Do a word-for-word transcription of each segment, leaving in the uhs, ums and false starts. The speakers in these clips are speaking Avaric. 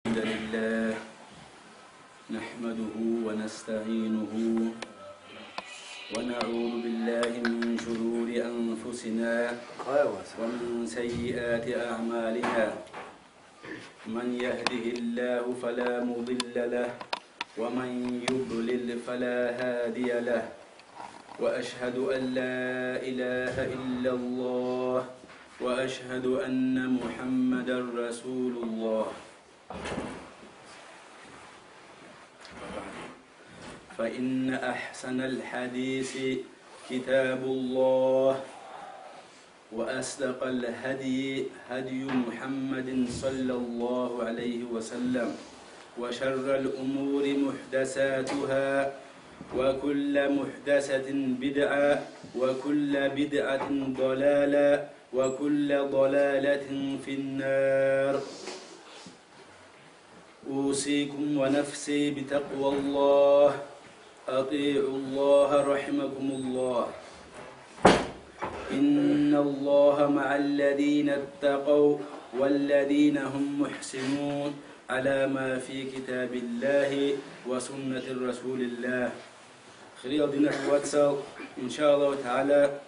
الحمد لله نحمده ونستعينه ونعوذ بالله من شرور أنفسنا ومن سيئات أعمالنا. من يهده الله فلا مضل له ومن يضلل فلا هادي له. وأشهد أن لا إله إلا الله وأشهد أن محمدا رسول الله. فإن أحسن الحديث كتاب الله وأصدق الهدي هدي محمد صلى الله عليه وسلم وشر الأمور محدثاتها وكل محدثة بدعة وكل بدعة ضلالة وكل ضلالة في النار. أوصيكم ونفسي بتقوى الله. أطيعوا الله رحمكم الله. إن الله مع الذين اتقوا والذين هم محسنون على ما في كتاب الله وسنة رسول الله. Хириял диналъул вацал, иншааллагьу тагӀала,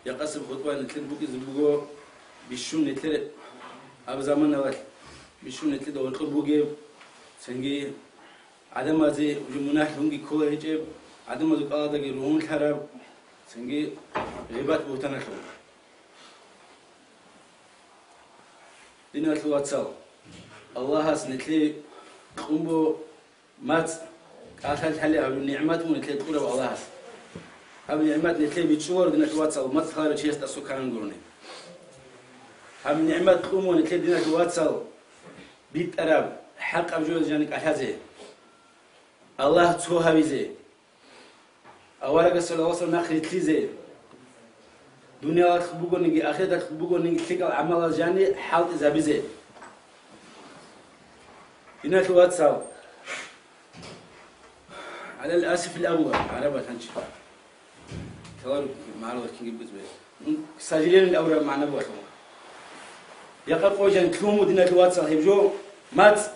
якъасеб хутӀба нилъер букӀизе буго, бищун нилъер аб заманалъ бищун нилъеда гьоркьоб бугеб, цинги гӀадамазе уже мунагь лъунги ккола гьечӀеб, гӀадамазул кӀаладаги ругьунлъараб, цинги гъибат-бугьтаналъул. Диналъул вацал, Аллагьас нилъее кьун буго мацӀ, кӀалъалъали гьаб нигӀмат мун нилъее кьураб Аллагьас. Гьаб нигӀмат нилъее бичӀчӀуларо, диналъул вацал, мацӀ лъаларав чиясда сукаран гурони. Гьаб нигӀмат кьун мун нилъее, диналъул вацал, битӀараб хӀакъаб жоялда жаниб кӀалъазе, Аллагь цо гьавизе, аварагас саллаллагьу гӀалайгьи ва саллам нахъ рилълъизе, дуниялалъ бугониги, ахираталъ бугониги лъикӀал гӀамалал жаниб хӀалтӀизабизе. Диналъул вацал, гӀалал асифил абула, гӀарабал гьанчи. Талар магӀарулас кинги буцӀбе. К сожалению, авра магӀна бугелъул. Якъа къо жан кьун буго, диналъул вацал, гьеб жо мацӀ.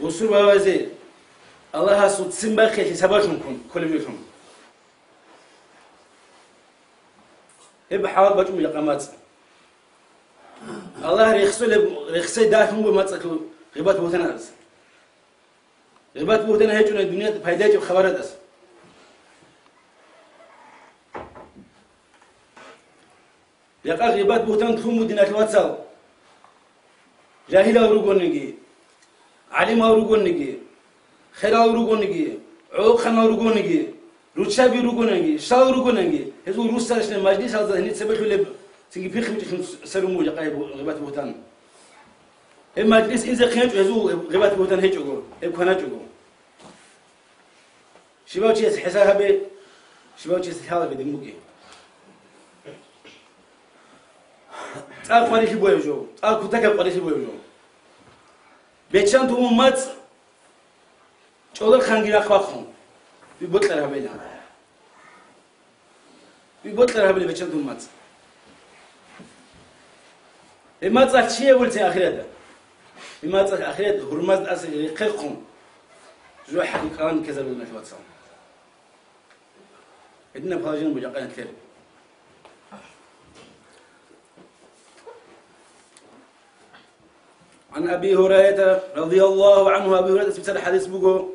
Гъусур бавазе Аллагьасул ццин бахъи хӀисабалъун ккун кколеб жолъун. Гьеб хӀалал бачӀун буго якъа мацӀ. Аллагь рехсолеб, рехсей дагьлъун буго мацӀалъул гъибат-бугьтанас. Гъибат-бугьтан гьечӀони дунияда пайда гьечӀеб хабарадаса. Якъа гъибат-бугьтан кьун буго, диналъул вацал, жагьилал ругониги, гӀалимал ругониги, херал ругониги, гӀолохъанал ругониги, руччаби ругониги, щал ругониги, гьезул руссарищинаб мажлисалда гьениса цебелъулеб цинги пихъ бичӀчӀун сверун буго якъа гъибат-бугьтан. Гьеб мажлис инзе хъинчӀо гьезул гъибат-бугьтан гьечӀого, гьеб кваначӀого. Щивав чияс хӀисаб гьабе, щивав чияс лъалеб гьедин букӀин. ЦӀакъ къварилъи бугеб жо, цӀакъ кутакаб къварилъи бугеб жо. Беччан тун мун мацӀ, чӀолохъанги рахъ бахъун, би бокьараб гьабейилан. Бокьараб гьабилеб беччан тун мацӀ. Гьеб мацӀалъ чи гьабулеб ахирада? Гьеб мацӀалъ ахират гьурмаз тӀаса рехъехъун, жо хӀакъикъалан ккезабулеб, диналъул вацал. Гьединаб положение буго жакъа нилъер. عن أبي هريرة رضي الله عنه, Абу Гьурайратас бицараб хӀадис буго,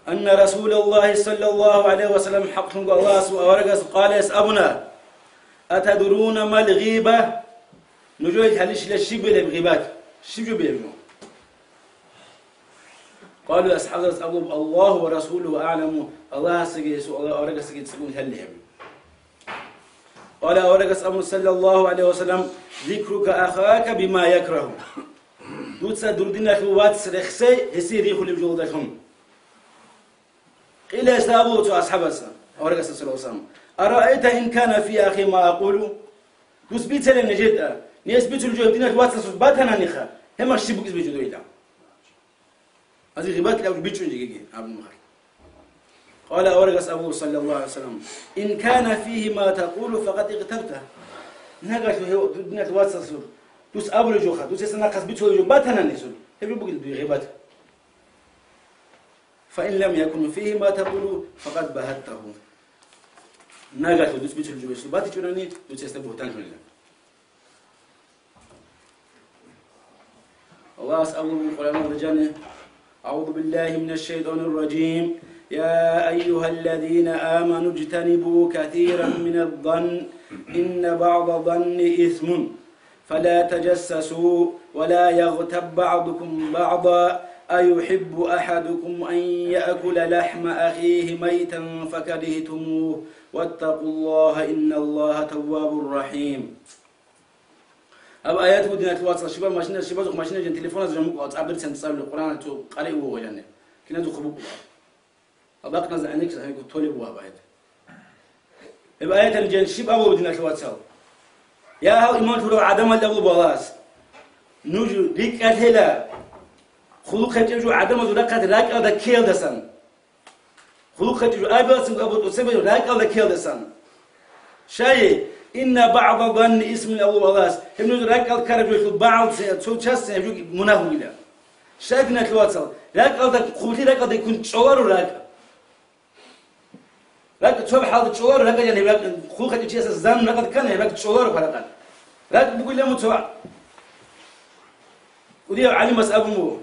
أن رسول الله صلى الله عليه وسلم, хӀакълъунго Аллагьасул аварагас, قال, гьес абуна: أتدرون ما الغيبة؟ Нужее лъалищила щиб бугеб гъибат? Щиб жо бугеб жо? قالوا, асхӀабзабаз абулеб: الله ورسوله أعلم, Аллагьасдаги гьесул аварагасдаги цӀикӀкӀун лъалилеб. قال, аварагас абуна, صلى الله عليه وسلم: ذكرك أخاك بما يكره. Дуца дур диналъул вац рехсей гьесие рихулеб жолдалъун. قيل, гьесда абула цо асхӀабас, аварагасда, صلى الله عليه وسلم: أرأيت إن كان في أخي ما أقول؟ Дус бицараб нижеда, нилъ бицунеб жо диналъул вацасул батананиха, гьеб мехалъ щиб букӀизе бегьулеб дойила? Гьазие гъибат лъабго бичӀчӀун жеги абун мехалъ. قال, аварагас абула, صلى الله عليه وسلم: إن كان فيه ما تقول فقد اغتبته. Нагагь гьев дур диналъул вацасул дус абулеб жоха, дус гьесда нахъа бицунеб жо батани гьесул, Гьеб бугел дуе гъибат. فإن لم يكن فيه ما تقول فقد بهته. Нагагь дуц бицунеб жо батичӀони, дуца гьесда бугьтан лъугьила. Аллагьас абулеб буго Къуръаналда жаниб: أعوذ بالله من الشيطان الرجيم. يا أيها الذين آمنوا اجتنبوا كثيرا من الظن إن بعض الظن إثم. فلا تجسسوا ولا يغتب بعضكم بعضا أيحب أحدكم أن يأكل لحم أخيه ميتا فكرهتموه واتقوا الله إن الله تواب رحيم. Гьаб аят буго, диналъул вацал, щибаб машина, щибазухъ машина жан, телефоназ жан букӀа, цӀабирцан цӀабилеб Къуръан цо къарай вугъилани. Киназухъ букӀа. Абакъназда гӀенеккизе гьанибго толеб буго гьаб аят. Гьеб аяталъ жан щиб абулеб, диналъул вацал? Я, гьал иман лъурал гӀадамал, абулеб Аллагьас, нуж рикӀкӀалъела, хъулухъ гьечӀеб жо гӀадамазул рахъалъ ракӀалда ккеялдасан. Хъулухъ гьечӀеб жо абиялдасан абу тӀоцебе ракӀалда ккеялдасан. Щай, إن بعض الظن إثم, абулеб Аллагьас, гьеб нуж ракӀалда ккараб жоялъул багӀалдаса, цо часть гьеб жо мунагь бугила. Щай, диналъул вацал, ракӀалда, хъублъи ракӀалда ккун чӀоларо ракӀ. РакӀ цо хӀалда чӀоларо, ракӀ, яни ракӀ, хъулухъ гьечӀев чиясда зан ракӀалда ккани, ракӀ чӀоларо ракӀалда. РакӀ бугила муцо. КӀудияв гӀалимас абун буго,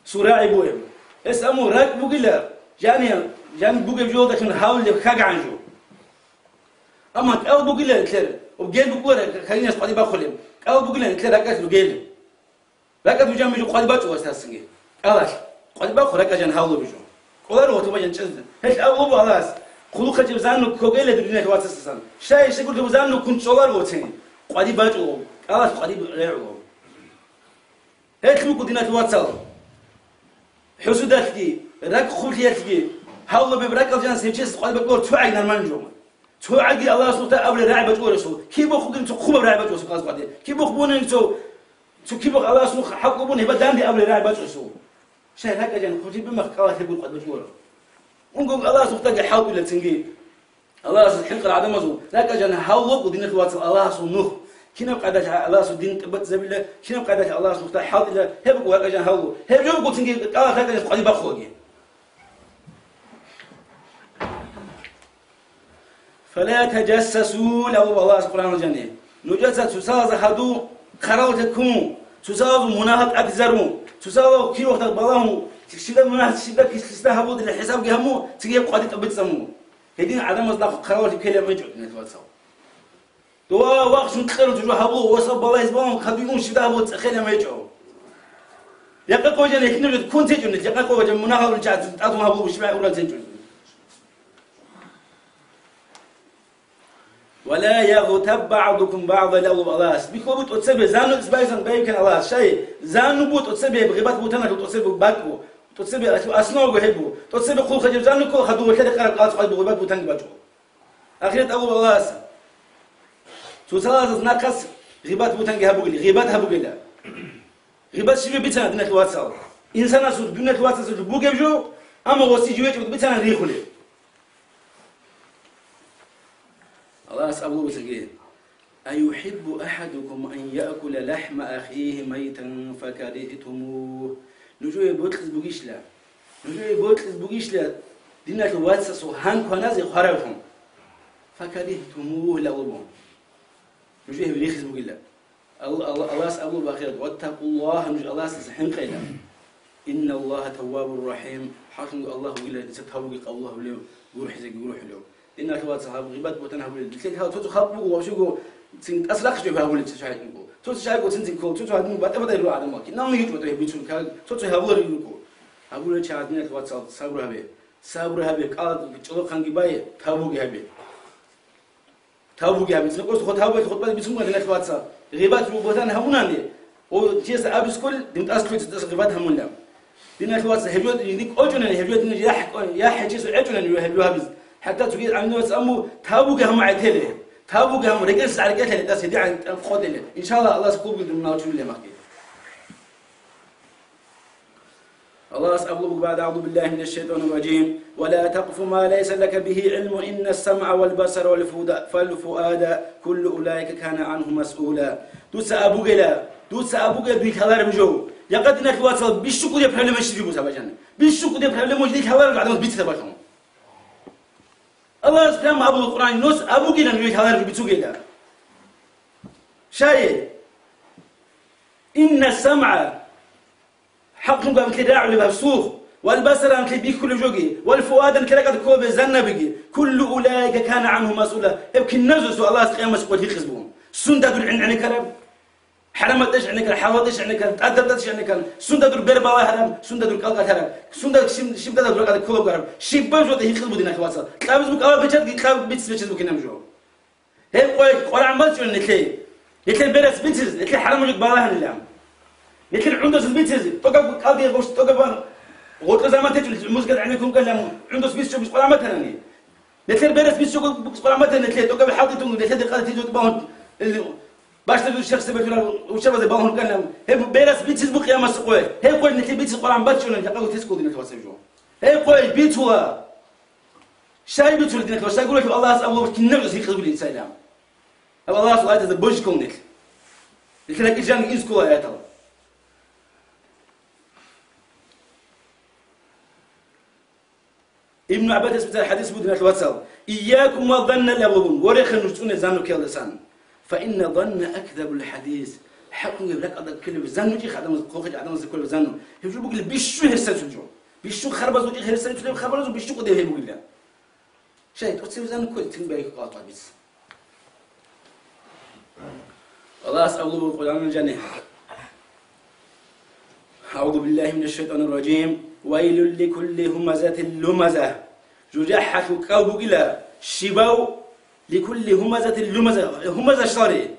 цо рагӀи бугеб. Гьес абун, ракӀ бугила, жани, жан бугеб жолдалъун гьавулеб хьагӀан жо. Амма кӀал бугила нилъер, об гел букӀула хьагӀанас къватӀибе бахъулеб. КӀал бугила нилъер ракӀалъ ругел. РакӀалъ бижан бижу къватӀибе бачӀула гьасдасаги. КӀалалъ. КъватӀибе бахъу ракӀалъ жан гьавулеб жо. КӀоларо гъотӀ бажан чӀезда. Гьелъ абулеб Аллагьас, хъулухъ гьечӀеб зан ккогейила дур, диналъул вацасдасан. Щай, щай гурелъул зан ккун чӀоларо гъоцин. КъватӀибе бачӀула. КӀалалъ къватӀибе регӀула. Гьелъ буго, диналъул вацал, хӀусудалъги, ракӀ хъублъиялъги, гьавулеб ракӀалъ жанас гьев чиясда къватӀибе бачӀуларо цо гӀаги нормально жо. Цо гӀаги Аллагьас нухда абулеб рагӀи бачӀуларо гьесул. Киб бохугин цо хъубаб рагӀи бачӀуларо гьесул къватӀибе. Киб боху бунин цо, цо киб боху Аллагьас нух хӀакъ букӀун гьеб данде абулеб рагӀи бачӀуларо гьесул. Щай, ракӀалъ жан хъублъи бимахъ кӀалалъ гьеб къватӀибе бачӀуларо. Унго Аллагьас нухдаги хӀалтӀула цинги. Аллагьасул хӀинкъарал гӀадамазул ракӀалъ жан гьавулеб буго, диналъул вацал, Аллагьасул нух. Кинаб къайдалъ Аллагьасул дин тӀубацӀцӀизабила, кинаб къайдалъ Аллагьас нухда хӀалтӀила, гьеб буго ракӀалъ жан гьавулеб. Гьеб жо буго цинги кӀалалъ ракӀалъ жан къватӀибе бахъулаги. فلا تجسسوا, абулеб Аллагьас Къуръаналда жаниб. Нужеца цоцазда хадув хъаравуллъи ккун, цоцазул мунагьал тӀадизарун, цоцазул киб вахтал балагьун, щибаб мунагь, щибаб киса гьабулеб дила хӀисабги гьабун, цинги гьеб къватӀибе тӀубацӀцӀамун. Гьедин гӀадамаз нахъ хъаравуллъи ккелеб гьечӀо, диналъул вацал. Дова вахъун кьеру жо гьабулеб, ва саб балагьиз балун, хадуйгун щибаб гьабулеб цӀехелеб гьечӀо. Якъа къо жан гьелъинаб жо ккун течӀо, якъа къо жан мунагь гьабулел чагӀаз тӀадун гьабулеб щибаб гьурал течӀо. ولا يغتب بعضكم بعضا, абулеб Аллагьас. Бихьулеб тӀоцебе, занну цӀибайсан байбикан Аллагьас. Щай, занну бу тӀоцебе, гъибат-бугьтаналъул тӀоцебе бакӀ бу. ТӀоцебе основа гьеб бу. ТӀоцебе хъулухъ гьечӀеб занну ккола, хадув гьелъа къараб къалас къвай гъибат-бугьтанги бачӀо. Ахират абулеб Аллагьас. Цоцазда нахъас гъибат-бугьтанги гьабугили, гъибат гьабугила. Гъибат щиб бицана, диналъул вацал? Инсанасул, дуниялъул вацасул бугеб жо, амма гъоси живечӀеб бицана рихулеб. Аллагьас абулеб буго цинги: أيحب أحدكم أن يأكل لحم أخيه ميتا فكرهتموه. Нужее бокьиз бугищила? Нужее бокьиз бугищила диналъул вацасул гьан кваназе хваравлъун? فكرهتموه, абулеб буго. Нужее гьеб рихиз бугила. Ал-, Ал-, Аллагьас абулеб ахират: واتقوا الله, нуж Аллагьасдаса хӀинкъейила. إن الله تواب رحيم, хӀакълъун Аллагь вугила дица тавбуги къабул гьабулев, гурхӀизеги гурхӀулев. Диналъул вацал, гьаб гъибат-бугьтан гьабулел. Нилъер гьал цо-цо халкъ буго, вообще-го, цин тӀас рахъичӀеб гьабулел цо чагӀи буго. Цо-цо чагӀи цин-цин ккола, цо-цо гьадин батӀа-батӀа руго гӀадамал. Киналниги чӀватӀа гьеб бицун, цо-цо гьабуларел руго. Гьабулел чагӀи, диналъул вацал, сабру гьабе. Сабру гьабе, кӀал-, чӀолохъанги бай, тавбуги гьабе. Тавбуги гьабе. Цинги кӀос хутӀ гьабулел хутӀбаде бицун буго, диналъул вацал. Гъибат-бугьтан гьабунани, о, чиясда абискӀул, дин тӀас лъугьине цо гъибат гьабунила. Диналъул вацал, гьеб жо дин кӀочӀунани, гьеб жо дин яхӀ-, яхӀ гьечӀесо гьечӀунани гьеб гьабиз. ХӀатта цоги гӀалимзабаз абун буго, тавбуги гьамун гӀетеле. Тавбуги гьамун, рекӀелъ гӀарикӀелъе, тӀас гьедигӀан къотӀеле. Иншаллагь, Аллагьас къулги дун налчуниле махги. Аллагьас абулеб буго, بعد أعوذ بالله من الشيطان الرجيم: ولا تقف ما ليس لك به علم إن السمع والبصر والفؤاد، والفؤاد كل أولئك كان عنه مسؤولا. Дуца абугела, дуца абугела дуе лъалареб жо. Якъа, диналъул вацал, бищукъуде проблема щиб буса бачани? Бищукъуде проблема жиде лъаларел гӀадамаз бицина бахъун. Аллагьас прямо абула Къуръан, нус абугилан жиде лъаларел бицугейда. Шай, инна самгӀа, хӀакълъун гьанлъи рагӀулеб гьаб слух, вал басара, гьанлъи бихьулеб жоги, вал фуада, гьанлъи ракӀалда кколеб заннабиги, куллу улаика кана гӀангьу масъула, гьеб киназусу Аллагьас къиямасеб къоялъ гьикъизе бугин. Сунда дур гӀин-, гӀенеккараб? ХӀараматӀищ гӀенеккараб, хӀалалатӀищ гӀенеккараб, тӀадаб-тӀадищ гӀенеккараб, сунда дур бер балагьараб, сунда дур кӀалкӀалъараб, сунда щиб-, щибдала дур кӀалкӀалда кколеб гьараб, щибаб жо гьикъизе бугин, диналъул вацал. Кьабиз букӀа гьаб печатги кьаб биц-бечез букинаб жо. Гьеб къоялъ Къуръан бачӀунеб нилъее. Нилъер берас бициз, нилъер хӀарамалъулъ балагьанилан. Нилъер гӀундусаз бициз, тӀокӀаб кӀалдие гъущ-, тӀокӀаб гъоркье заман течӀун, музыкаялъ гӀенеккун кканилан, гӀундус бицичӀого букӀа Къуръан батарани. Нилъер берас бицичӀого букӀа Къуръан батани, нилъее тӀокӀаб хӀалтӀи тун, нилъеде къадатизе букӀа балагьун, бащдаб шехсабазул учабазе балагьун кканилан. Гьеб берас бициз букӀа къиямасеб къоялъ. Гьеб къоялъ нилъее бициз Къуръан бачӀунеб, жакъа гутес ккола, диналъул вацал, жо. Гьеб къоялъ бицула. Щай бицулеб, диналъул вацал, гурелъул Аллагьас абулеб кинаб жо гьикъизе бугин инсанилан. Гьаб Аллагьасул аятазда божи кколнилъ. Нилъер ракӀил жанги инз ккола аятал. Ибн ГӀаббасица хӀадис буго, диналъул вацал: «Ийякум ва занна», абулеб буго, «Вореха нуж цӀуне занну ккеялдасан. Фа инна занна акзабул хӀадис». ХӀакълъун гьеб ракӀалда кколеб занну чи гӀадамаз, хъохъичӀ гӀадамазда кколеб занну. Гьеб жо бугила бищун гьерсинаб жо. Бищун харбазукьи гьерсинаб хабаразул бищукъуде гьеб бугила. Щай, тӀоцебе занну кколеб тин байхъ къватӀа биц. Аллагьас абулеб буго Къуръаналда жани: «АгӀузу биллагьи минаш шайтӀанир ражим. Вайлул ликулли гьумазатил лумаза». ЖужахӀалъул кӀал бугила щибав ликулли гьумазатил лумаза, гьумаза щваларел.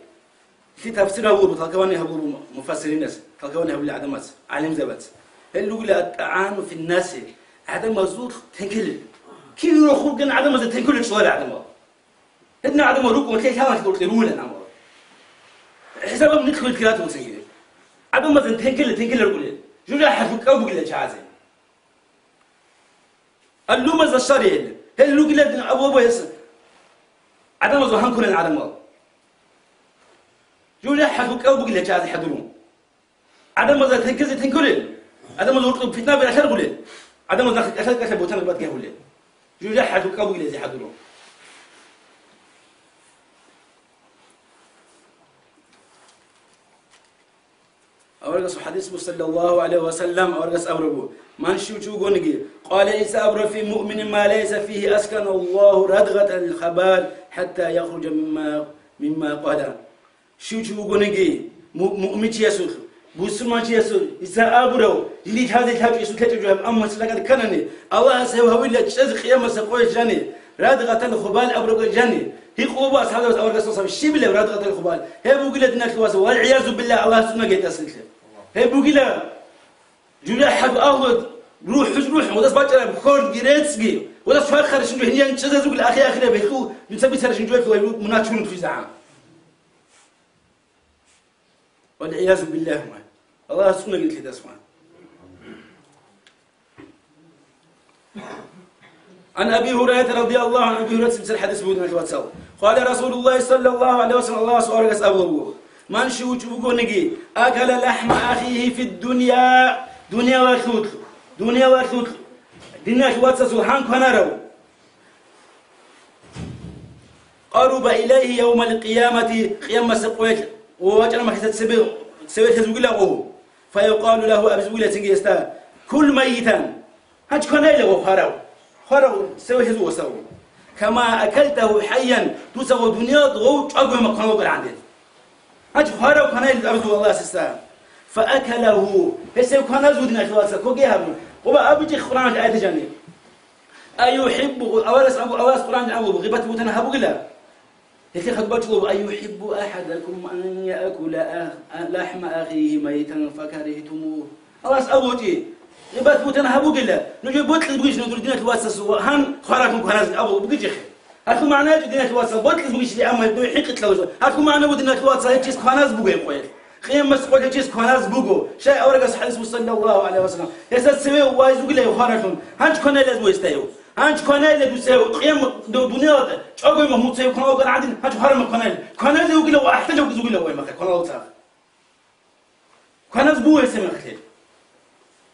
Лъи тафсир гьабулеб, толкование гьабулеб муфассиринас, толкование гьабулел гӀадамаз, гӀалимзабаз. Гьел ругила ат-тагӀану финнаси, гӀадамазул тенкелел. Кин рохурган гӀадамазда тенкелел чӀваларел гӀадамал. Гьедин гӀадамал рукӀун лъе лъалалъ рукӀле ругилан гӀамал. ХӀисабаб нилъ хӀуд киратун цеги. ГӀадамазда тенкелел, тенкелел рукӀулел. ЖужахӀалъул кӀал бугила чагӀазе. Аллумаза шарил, гьел ругилан абулеб гьес гӀадамазул гьанкунел гӀадамал. ЖужахӀалъул кӀал бугила чагӀазе хӀадурун. ГӀадамазда тенкезе тенкулел, гӀадамазул гьоркьоб питна биралъаргулел, гӀадамазда кӀалъа-кӀалъа бутан гъибат гьабулел. ЖужахӀалъул кӀал бугила гьезие хӀадурун. Аварагас хӀадис буго, саллаллагьу гӀалайгьи ва саллам, аварагас абураб буго: «Ман щив чи вугониги, къала ГӀиса абураб, фи муъминин ма лайса фигьи аскана Аллагьу радгъатал хабал хӀатта яхружа мимма, мимма къала». Щив чи вугониги, му-, муъминчиясул, бусурманчиясул, ГӀиса абурав, жиндир лъазе лъачӀо, Исус лъачӀеб жо гьаб, амма цо ракӀалде кканани, Аллагьас гьев гьавила чӀезе къиямасеб къоялъ жани, радгъатал хабал абураб къоялъ жани, гьикъулеб асхӀабзабаз аварагасул саб щибилеб радгъатал хабал? Гьеб бугила, диналъул вацал, валгӀиязу биллагь, Аллагьас цӀунаги гьетӀасилъе. Гьеб бугила жужахӀалъул агьлу рухӀ-, рухӀ, гьудас бачӀараб хьорги реццги, гьудас хвахъарабщин жо гьениян чӀезазугил ахи-ахираб гьелъул, дуца бицарабщин жо гьелъул гьеб мунагь чурун лъугӀизегӀан. ВалгӀиязу биллагь, ма. Аллагьас цӀунаги нилъедаса, ма. عن أبي هريرة رضي الله عنه, Аби Гьурайрацин цер хӀадис бугин, диналъул вацал. قال رسول الله صلى الله عليه وسلم, Аллагьасул аварагас абулеб буго: «Ман щив чи вугониги, акала лахӀма ахигьи фид-дунья», дуниялалъулъ, дуниялалъулъ, диналъул вацасул гьан кванарав, «къаруба илайгьи явмал къиямати», къиямасеб къоялъ ва вачӀараб мехалъ цебе, цеве лъезе вугила гьев. «Фаюкъалу лагьу», абизе вугила цинги гьесда: «Кул майитан». Гьанчи кванайила гъов хварав. Хварав цеве лъезе вугев. «Кама акалтагьу хӀайян», дуца гъов дуниялалда гъов чӀаго гьимахъ кванав вукӀарав гӀадин. Гьанчи хварав кванайила абизе вуго Аллагьас гьесда. «Фаакалагьу», гьес гьев кваназегӀан, диналъул вацал, ккоге гьабун. Къоба абичӀи Къуръаналда аят жаниб. «Аюхиббу», аварагас абу-, Аллагьас Къуръаналда абулеб, гъибат-бугьтан гьабугила. Гьелъие хадуб бачӀулеб: «Аюхиббу ахӀадукум ан яакула ах-, а-, лахӀма ахигьи майтан факаригьтумугь». Аллагьас абулеб чи, гъибат-бугьтан гьабугила, нужее бокьизе бугищ нуж дур диналъул вацасул гьан хваравлъун кваназе абулеб бугищ. Гьелъул магӀна гьечӀо, диналъул вацал, бокьизе бугищали, амма гьеб дуе хӀинкъи кьабизе. Гьелъул магӀна буго, диналъул вацал, гьев чияс кваназ буго гьеб къоялъ. Къиямасеб къоялъ гьев чияс кваназ буго. Щай аварагас хӀадис буго, саллаллагьу гӀалайгьи ва саллам, гьесда цеве вайз вугила гьев хваралъун. Гьанчи кванайила гьев гьесда гьев. Гьанчи кванайила дуца гьев. Къиям ду-, дуниялалда чӀаго гьимахъ муца гьев кванав вукӀарав гӀадин, гьанчи хварамахъ кванайила. Кваназе вугила ва ахӀдалев вугила гьев гьимахъе кваналев цӀакъ. Панас бугьесемахлъе.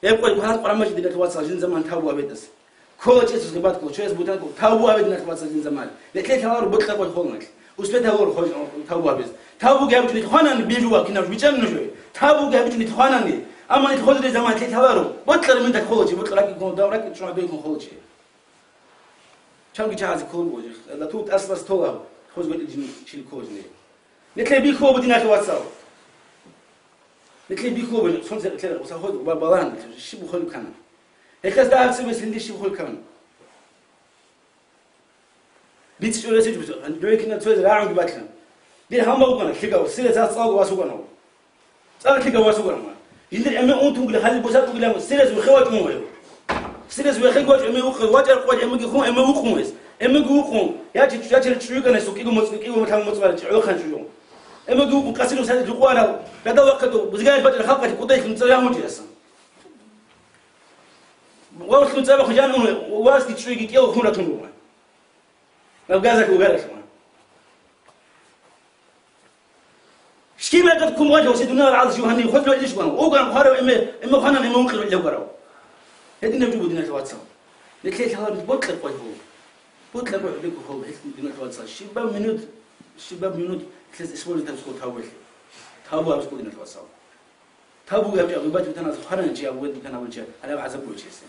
Гьеб къой гьанас Къуран мажгиталъ вацал жин заман тавбу гьабетас. Ккола чӀесус гъибат ккола, чӀесус бутан ккола, тавбу гьабе диналъ вацал жин заман. Нилъе лъаларо бокьа къой холнах. Успет гьавур хо тавбу гьабез. Тавбу гьабичӀо нилъ хванани бижува кинаб бичӀан нужее. Тавбу гьабичӀо нилъ хванани. Амма нилъ хозре заман лъе лъаларо. Бокьа минда ккола чи, бокьа ракӀи ккола, дав ракӀи чӀуна дой ккола чи. Чанги чагӀазе ккола божи. Лату тӀаслас тола. Хозго жин чил ккола жине. Нилъе бихьо бу диналъ вацал. Нилъе бихьо бу, сон се лъе, уса ход, ва балан, щиб хол кана. Гьелъас дагьаб цебе лъилли щиб хол кана. БицӀчӀо ресичӀо, дойкина цояз рагӀунги батлан. Дир гьамба вукӀана, лъикӀав, сирес цӀалго вас вукӀанав. ЦӀалго лъикӀав вас вукӀанав. Жиндир эме унтунгли хали бусат вугилан, сирес вехе вачӀун вайо. Сирес вехе вачӀ, эме вукъ-, вачӀар къвай, эмеги хун, эме вукъун вес. Эмеги вукъун. Ячи, ячи чӀуйкана сукӀиго моцӀ, кӀиго мутал моцӀ варачи, гӀолохъан чӀуйо. Эме вукъун къасирун садид рукъуарал, гадал вахъату, бузгайил бачӀар халкъалъи кӀудайлъун цӀалан вучиясан. Вавлъун цӀаба хъужан ун, васги чӀуйги кӀел хун ратун бугъан. Гьаб газак угаралъугъан. Щиб ракӀат кумгъалъугъ, се дунял гӀалжи гьанив хвезлъун иш гьан. Уган хварав эме, эме хванан эме ункъи рулев гварав. Гьединаб жо бугин, вацал. Нилъе лъалаб бокьа къой гьув. Бокьа къой гьув, бекӀу гьув, гьелъ дунял вацал. Щибаб минут, щибаб минут, лъез использовать гьаб скол тавбуялъе. Тавбу гьаб скол, диналъ вацал. Тавбу гьаб жагъи бачӀ бутана, хваран чи абу бутана, гьаб гӀазаб бугьчиясе.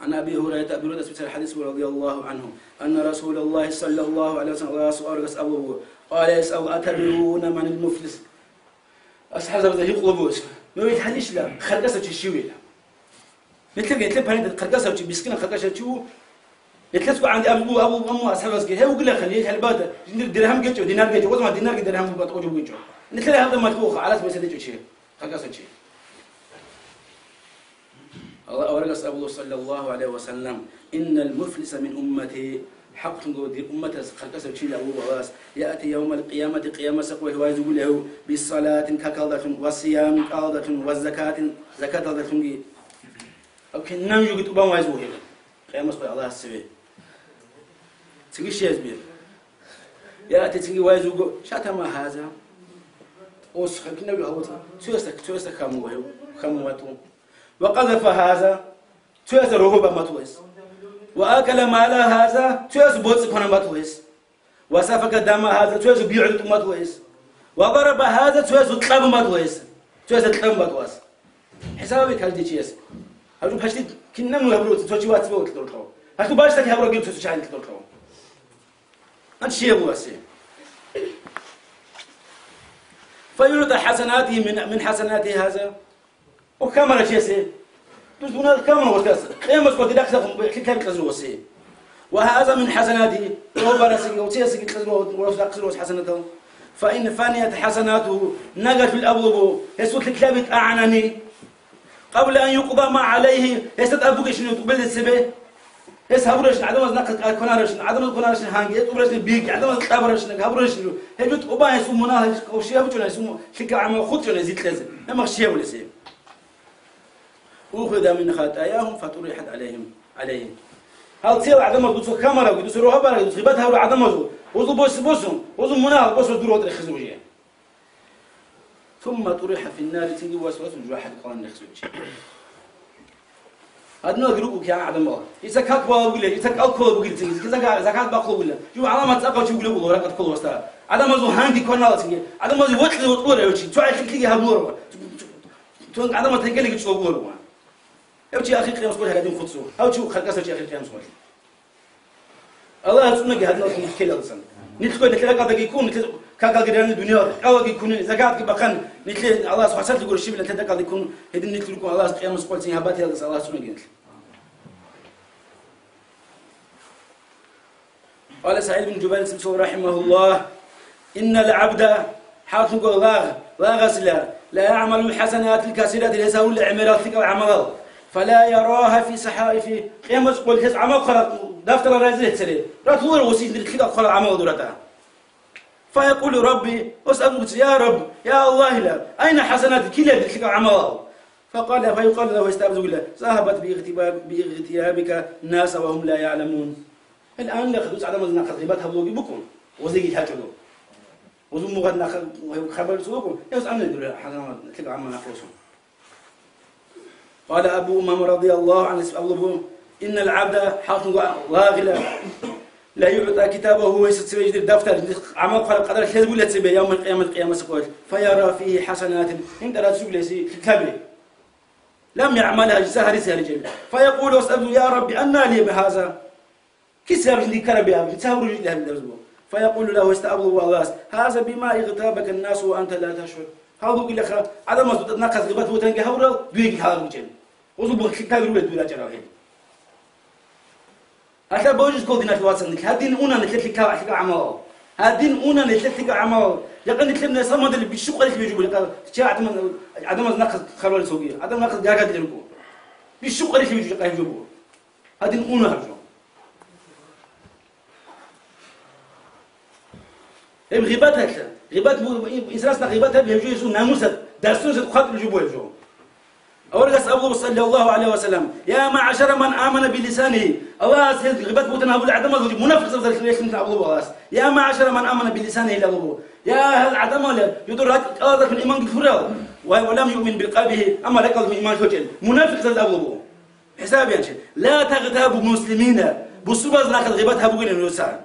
عن أبي هريرة, Аби Гьурайрас бицараб хӀадис буго, رضي الله عنه, أن رسول الله صلى الله عليه وسلم, Аллагьасул аварагас абулеб буго, قال, гьес абула, أتدرون من المفلس؟ АсхӀабзабазда гьикъулеб буго, мевед гьанищила, харкъасав чи щивила? Нилъерги, нилъер паринда харкъасав чи, мискинав харкъасав чи ву. Нилъецго гӀанди абулеб буго, абулеб буго асхӀабазги, гьев вугилаха, нилъ хӀалбада, жиндир диргьам гьечӀо, динар гьечӀо, гъозман динарги диргьамги батӀа гьечӀо. Нилъер гьабда малъуха, гӀалас месед гьечӀо чи. Харкъасав чи. Аллагь аварагас абула, саллаллагьу гӀалайгьи ва саллам, إن المفلس من أمتي, хӀакълъунго дир умматас харкъасав чила вуго Аллагьас, يأتي يوم القيامة, къиямасеб къоялъ вайзе вугилев, بصلاة, какалдалъун, وصيام, кӀалдалъун, وزكاة, закаталдалъунги. Гьаб кинаб жоги тӀубан вайзе вугев къиямасеб къоялъ Аллагьас цеве. Цинги щиб гьез бир? Я, ати цинги вайзе вуго, شتم هذا. Ос хакинав гьавуца. Цоясда, цоясда хьаму гьев, хьаму вату. وقذف هذا. Цоясда рогьоб бату гьес. وأكل مال هذا. Цояс боцӀи кванан бату гьес. وسفك دم هذا. Цояс бигӀу тӀумату гьес. وضرب هذا. Цояс кьабун бату гьес. Цояс кьабун бату гьес. ХӀисаб гьабе каждый чияс. Гьаб жо пашти кинаб гьабураб цо чи вацӀцӀадаб гьабураб. Гьалъуб бащдаб гьабураб цо чагӀи гьабураб. Ан чияв васе. فيعطى حسناته من، من حسنات هذا. О, камара чиясе. Дус мунагь камун васас. Къемас къоди рахсахун бехликаби кьазру васе. وهذا من حسناته. О, барасиги, о, чиясиги кьазру, о, рахсахун хӀасанатал. فإن فنيت حسناته, нагалъул абулаго, гьесул лъикӀлъаби тӀагӀанани, قبل أن يقضى ما عليه, гьесда тӀад бугещинав тӀубелде цебе. Гьес гьабуращин, гӀадамаз нахъа кванаращин, гӀадамаз кванаращин гьанги, гьес тӀубаращин биги, гӀадамаз кьабаращин, гьабуращин. Гьеб тӀубан гьесул мунагь, гьес щиб гьабичӀона, гьесул лъикӀаб гӀамал хутӀичӀона гьезие кьезе. Гьеб мах щиб гьабулесе. أخذ من خطاياهم فطرحت عليهم، عليه. Гьал цел гӀадамаз дуца камаравги, дуца рогьаб бараги, дуца гъибат гьабурал гӀадамазул, гьезул бос-, босун, гьезул мунагь босун дур гьоркье хизе уже. ثم طرح في النار, цинги вас-, вас жужахӀалде кьолан рехсо чи. Гьадинал руго кигӀан гӀадамал. Дица как балеб бугила, дица кӀал кколеб бугила цинги, дица зака-, закат бахъулеб бугила. Жо гӀаламат цӀакъав чи вугилан вуго, ракӀат кколев васда. ГӀадамазул гьанги кванала цинги. ГӀадамазул вокьи вокьуларо чи, цо гӀехилъиги гьабуларо. Цо гӀадамал текелиги чӀогуларо. Гьев чи ахир къиямас къоялъ гьадин хутӀу. Гьав чи харкъасав чи ахир къиямас къоялъ. Аллагьас цӀунаги гьадиналъун нилъ ккелалдасан. Нилъго нилъер ракӀалдаги ккун, нилъер какалги рани дуниял кьалаги ккун, закатги бахъан, нилъе Аллагьас хвасарлъи гурищ нилъер ракӀалде ккун, гьедин нилъ рукӀун Аллагьас къиямас къоялъ гьабатиялдаса Аллагьас цӀунаги нилъ. قال سعيد بن جبير رحمه الله، إن العبد, хӀакълъунго лагъ, лагъасила, ليعمل الحسنات الكثيرة, гьес гьавула гӀемерал лъикӀал гӀамалал, فلا يراها في صحائفه, къиямас къоялъ гьес гӀамал хъвараб дафтарал разе рехсере, ратуларо гьесие лъикӀал хъварал гӀамалал дур ратӀа. فيقول ربي, гьес абула, я Рабб, я Аллагьила, أين حسناتي, кила дир лъикӀал гӀамалал? فقال، فيقال له, гьесда абизегула, ذهبت باغتباب-، باغتيابك الناس وهم لا يعلمون. Гьел анлаха дуца гӀадамазда нахъа гъибат гьабулги букӀун. Гъозиги лъачӀого. Гъозул мугъад нахъа хабар цӀулукъун, гьев амнидур хӀарамал лъикӀ гӀамал нахъосун. Къала Абу Умама радияллагьу гӀангьу, абулеб буго: «Иннал гӀабда, хӀакълъун лагъила, ла югӀта китабагьу», гьесда цебе жидер дафтар, гӀамал хъвараб къадар лъезабулеб цебе, явмал къиямат, къиямасеб къоялъ, «фаяра фигьи хӀасанатин», гьинтӀараб цугиласи лъикӀлъаби. Лам ягӀмалгьа, жица гьаризе гьаричӀеб. «Фаякъулу», гьес абула: «Я Рабби, анна ли гьаза?» Киса гьаб жиндие ккараб гьаб, дица гьабураб жиндие гьабилеб буго. Фаякъулу лагьу, гьесда абулеб буго Аллагьас: «Гьаза бима игътабака ннасу ва анта ла ташгӀур». Гьал ругилаха, гӀадамаз нахъаз гъибат-бугьтанги гьабурал, дуеги лъалагъичӀел. Гъозул бугьан лъикӀлъаби ругел дуе рачӀарал гьел. Гьалъа божи ккола, диналъул вацал, нилъ гьадин уна нилъер лъикӀлъа-, лъикӀлъа гӀамалал. Гьадин уна нилъер лъикӀлъа гӀамалал. Якъа нилъер несамадали бищукъарилъ вижу буго, якъа чи гӀадамаз, гӀадамаз нахъаз хъалугьарал цоги, гӀадамаз нахъаз гаргадулел руго. Бищукъарилъ вижу, якъа гьев жо буго. Гьадин уна гьаб жо. Гьеб гъибаталъа. Гъибат бу-, инсанасда гъибат гьаб, гьеб жо гьесул намусат, достоинствоялъ хъватӀулеб жо буго гьеб жо. Аварагас абула, саллаллагьу гӀалайгьи ва саллам: «Я маъшара ман амана билисанигьи», Аллагьас гьез гъибат-бугьтан гьабулел гӀадамазул мунафикъзабазда релълъун абулеб Аллагьас: «Я маъшара ман амана билисанигьи», абулеб. Я гьал гӀадамал, жодор ракӀ-, кӀалдалъун иманги лъурал ва, ва лам юъмин билкъалбигьи, амма ракӀалда иман лъочӀел мунафикъзабазда абулеб. ХӀисаб гьанже. «Ла тагътабу муслимина», бусурбабаз нахъе гъибат гьабугилан нужеца.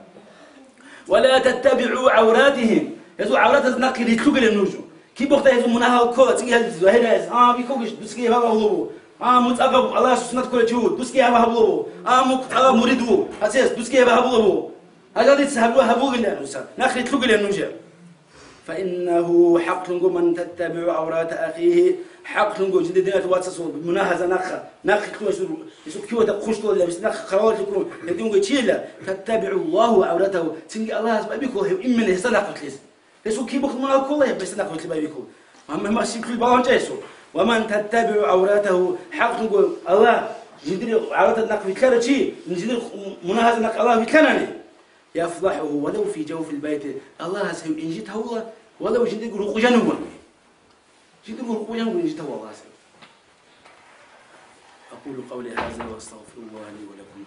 «Ва ла таттабигӀу гӀавратигьим», гьезул гӀавратаз нахъе рилълъугилан нуж. Киб бохда гьезул мунагьал ккола, цинги гьел загьираяс, а, бихьугищ, дусги гьаб гьабулеб буго. А, муцӀакъаб Аллагьас суннат кколев чи вуго, дусги гьаб гьабулеб буго. А, муцӀакъаб мурид вуго, гьасес дусги гьаб гьабулеб буго. Гьалдаса гьабула гьабугилан нужеца, нахъе рилълъугилан нуж. «Фаиннагьу», хӀакълъунго, «ман таттабигӀу гӀаврата ахигьи», хӀакълъунго, жинда диналъул вацасул мунагьазда нахъа, нахъе ккун гьесул, гьесул киватаб хъущтӀулеб, гьес нахъ хъалаллъукӀун гьединго чияла, «таттабигӀу Аллагьу гӀавратагьу», цинги Аллагьас байбихьула гьев именно гьесда нахъвилълъизе. Гьесул киб бухъ мунагь ккола, гьеб гьесда нахъвилълъи байбихьула. Амма гьеб махщел балагьун чӀа гьесул. «Ва ман таттабигӀу гӀавратагьу», хӀакълъунго, Аллагь жиндир гӀавратазда нахъ вилълъарав чи, жиндир мунагьазда нахъ Аллагь вилълъанани, «яфдахӀугьу валав фи жавфил байти», Аллагьас гьев инжит гьавула, валав жиндирго рукъу жанивгони. Жиндирго рукъу жанивгони инжит гьавула Аллагьас гьев. أقول قولي هذا وأستغفر الله لي ولكم.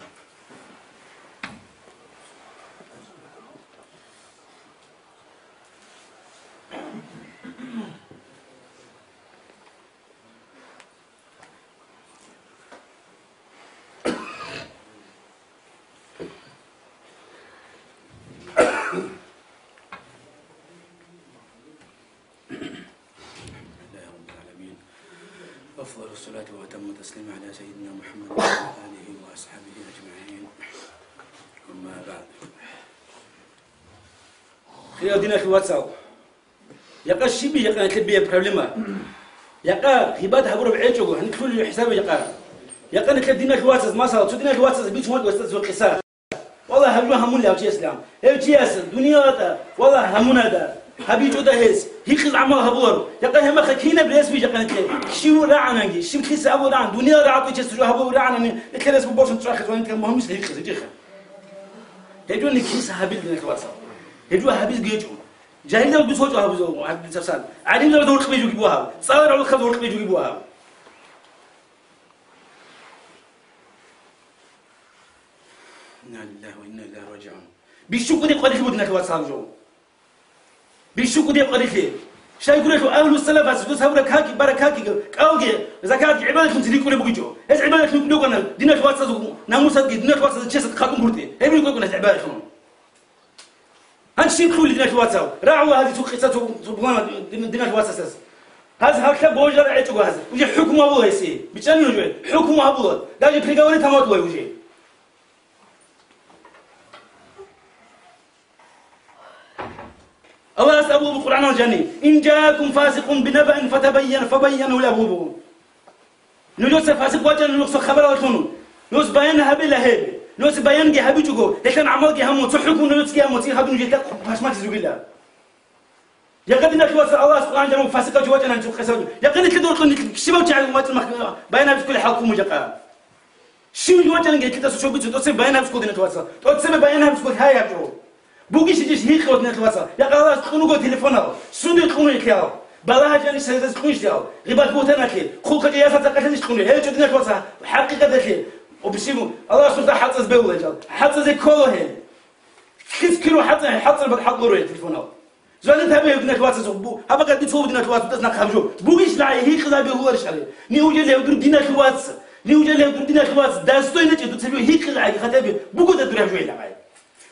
الحمد لله رب العالمين. أفضل الصلاة وأتم التسليم على سيدنا محمد وعلى آله وأصحابه أجمعين. أما بعد. Хириял диналъул вацал. Якъа щиб, якъа нилъер бия проблема. Якъа гъибат гьабураб гӀечӀого, гьаниб лъулеб хӀисаби якъа. Якъа нилъер диналъул вацаз, масала, цо диналъул вацаз бичун вачӀо гьесда цо къиса. Валлагь, гьаб жо гьамулев гьав чиясилан. Гьев чияс дунияда, валлагь, гьамунада, гьабичӀода гьес, гьикъизе гӀамал гьабуларо. Якъа гьеб мехалъ кинаб рес бижахъа нилъе? Щив рагӀананги, щив лъиса абу рагӀан, дуниял рагӀатӀичес жо гьабул рагӀанани, нилъер рес бу босун чӀвахъе, цо нилъер мугьаммуш гьикъизе жиха. Гьеб жо нилъиса гьабил диналъул вацал. Гьеб жо гьабизги гьечӀо. Жагьилзабаз дус гьоркьоб гьабизаб гьаб дицасан. ГӀалимзабаз гьоркьоб гьечӀоги бугьаб. ЦӀаларал халкъ гьоркьоб гьечӀоги бугьаб. Инна лиллагьи ва инна илайгьи ражигӀун. БищукӀуде къварилъи буго диналъул вацал жо. БищукӀуде къварилъи. Щайгурелъул агьлу салафас дус гьабураб каки, бараб каки, кӀалги, закатги гӀибадатлъун рикӀкӀунеб бугичӀо. Гьес гӀибадатлъун рикӀкӀуна диналъул вацазул намусатги, диналъул вацазул чесад хадуб гьуртӀи. Гьеб рикӀкӀуна гьес гӀибадатлъун. Гьанже щиб лъугьуна диналъул вацал? РагӀула гьазие цо къиса цо, цо булана дин-, диналъул вацасдаса. Гьаз гьалъа божара гӀечӀого гьаз. Уже хӀукму гьабула гьесие. БичӀчӀани нужее. ХӀукму гьабула. Даже приговоре таматула уже. Аллагьас абулеб Къуръаналда жани: «Ин жаакум фасикъун бинабаин фатабайяну», фабайяну абулеб буго. Нужеца фасикъ вачӀана нужеца хабараллъун. Нуж баян гьабила гьеб. Нужеца баянги гьабичӀого, гьелъан гӀамалги гьабун, цо хӀукму нужецаги гьабун, цин гьабун нуж гьелда пашмалъизе ругила. Якъа диналъул вацал, Аллагьас Къуръан жанив фасикъав чи вачӀанани цо къиса. Якъа нилъеда гьоркьоб нилъ щибав чи вачӀун махкана баян гьабизе кколеб хӀал ккун буго якъа. Щив вачӀанги гьелъидаса щобицун тӀоцебе баян гьабизе ккола диналъул вацал. ТӀоцебе баян гьабизе ккола гьай гьаб жо. Бугищ гьечӀищ гьикъа диналъул вацал. Якъа Аллагьас кьун руго телефонал. Сундуе кьун рихьиял. Балагьа жани сайдаз кьунищ диал. Гъибат-бугьтаналъе, хъулхъачӀа ясалда къалъанищ кьун рихьиял. ГьечӀо диналъул вацал. ХӀакъикъаталъе. Обсиму. Аллагьас сурда хӀацӀаз бегьула жал. ХӀацӀазе ккола гьел. Лъицкиро хӀацӀа-, хӀацӀарбаг хӀакълуро гьел телефонал. Звонит гьабе гьев диналъ вацасухъ бу-, гьаб бакӀа дица гьев диналъ вацас нахъ гьаб жо. Бугищ лагӀи гьикъизаби гьуларищ гьале. Неужели гьев дур диналъ вац? Неужели гьев дур диналъ вац? Достойно чи дуца жо гьикъизаги хатаби бугода дур гьаб жо гьилагъай.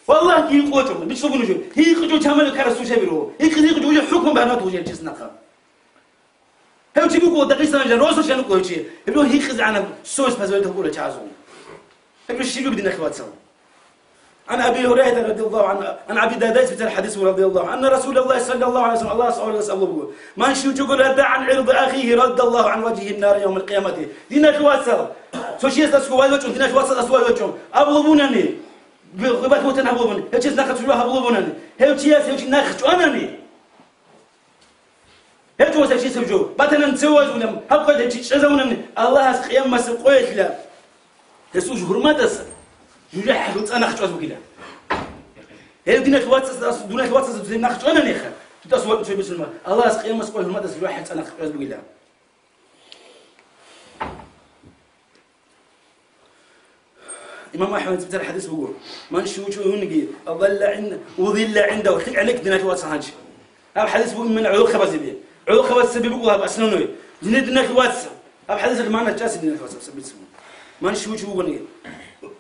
Валлагь, гьикъо чӀо, бичӀчӀо гуно жо. Гьикъо чӀо чамале карас сушабиро. Гьикъи гьикъо чӀо хӀукму багьнат гьужел чес нахъа. Гьев чи буго Дагъистан жан, росулъан вукӀо гьев чи. Гьеб жо гьикъизегӀанаб сос пазавай тавкъура чагӀазул. Гьеб жо щиб буго диналъ вацал? عن أبي هريرة رضي الله عنه، عن أبي الدرداء بن الحديث رضي الله عنه، أن رسول الله صلى الله عليه وسلم, Аллагьас аварагас абулеб буго: من شوشك رد عن عرض أخيه رد الله عن وجهه النار يوم القيامة. Диналъ вацал, цо чиясда сувал вачӀун, диналъ вацал сувал вачӀун, абулеб бунани, гъибат-бугьтан гьабулеб бунани, гьев чияс нахъа цо жо гьабулеб бунани, гьев чияс гьев чи нахъ чӀванани, гьев чияс гьев чиясев жо батанан цевазулеб, гьаб къоялъ гьев чи чӀезавунани, Аллагьас къиямасеб къоялъ гьесул гьурматӀаса жужахӀалъул цӀа нахъ чӀваз бугила. Гьев диналъ вацасда, дуниялъ вацасда дуда нахъ чӀвананихъа, дуда сувал цо бицунма, Аллагьас къиямасеб къоялъ гьурматӀаса жужахӀалъул цӀа нахъ чӀваз бугила. Имам АхӀмад цӀар хӀадис буго: من شوشك, أضل عند, أضل عنده, лъикӀ гӀенекк диналъ вацал гьанчи. Гьаб хӀадис буго иман гӀолохъабазе бе. ГӀолохъабаз цебе буго гьаб основной. Дине диналъ вац. Гьаб хӀадисалъ магӀна чӀаси диналъ вац, абсабиц буго. من شوشك вугони,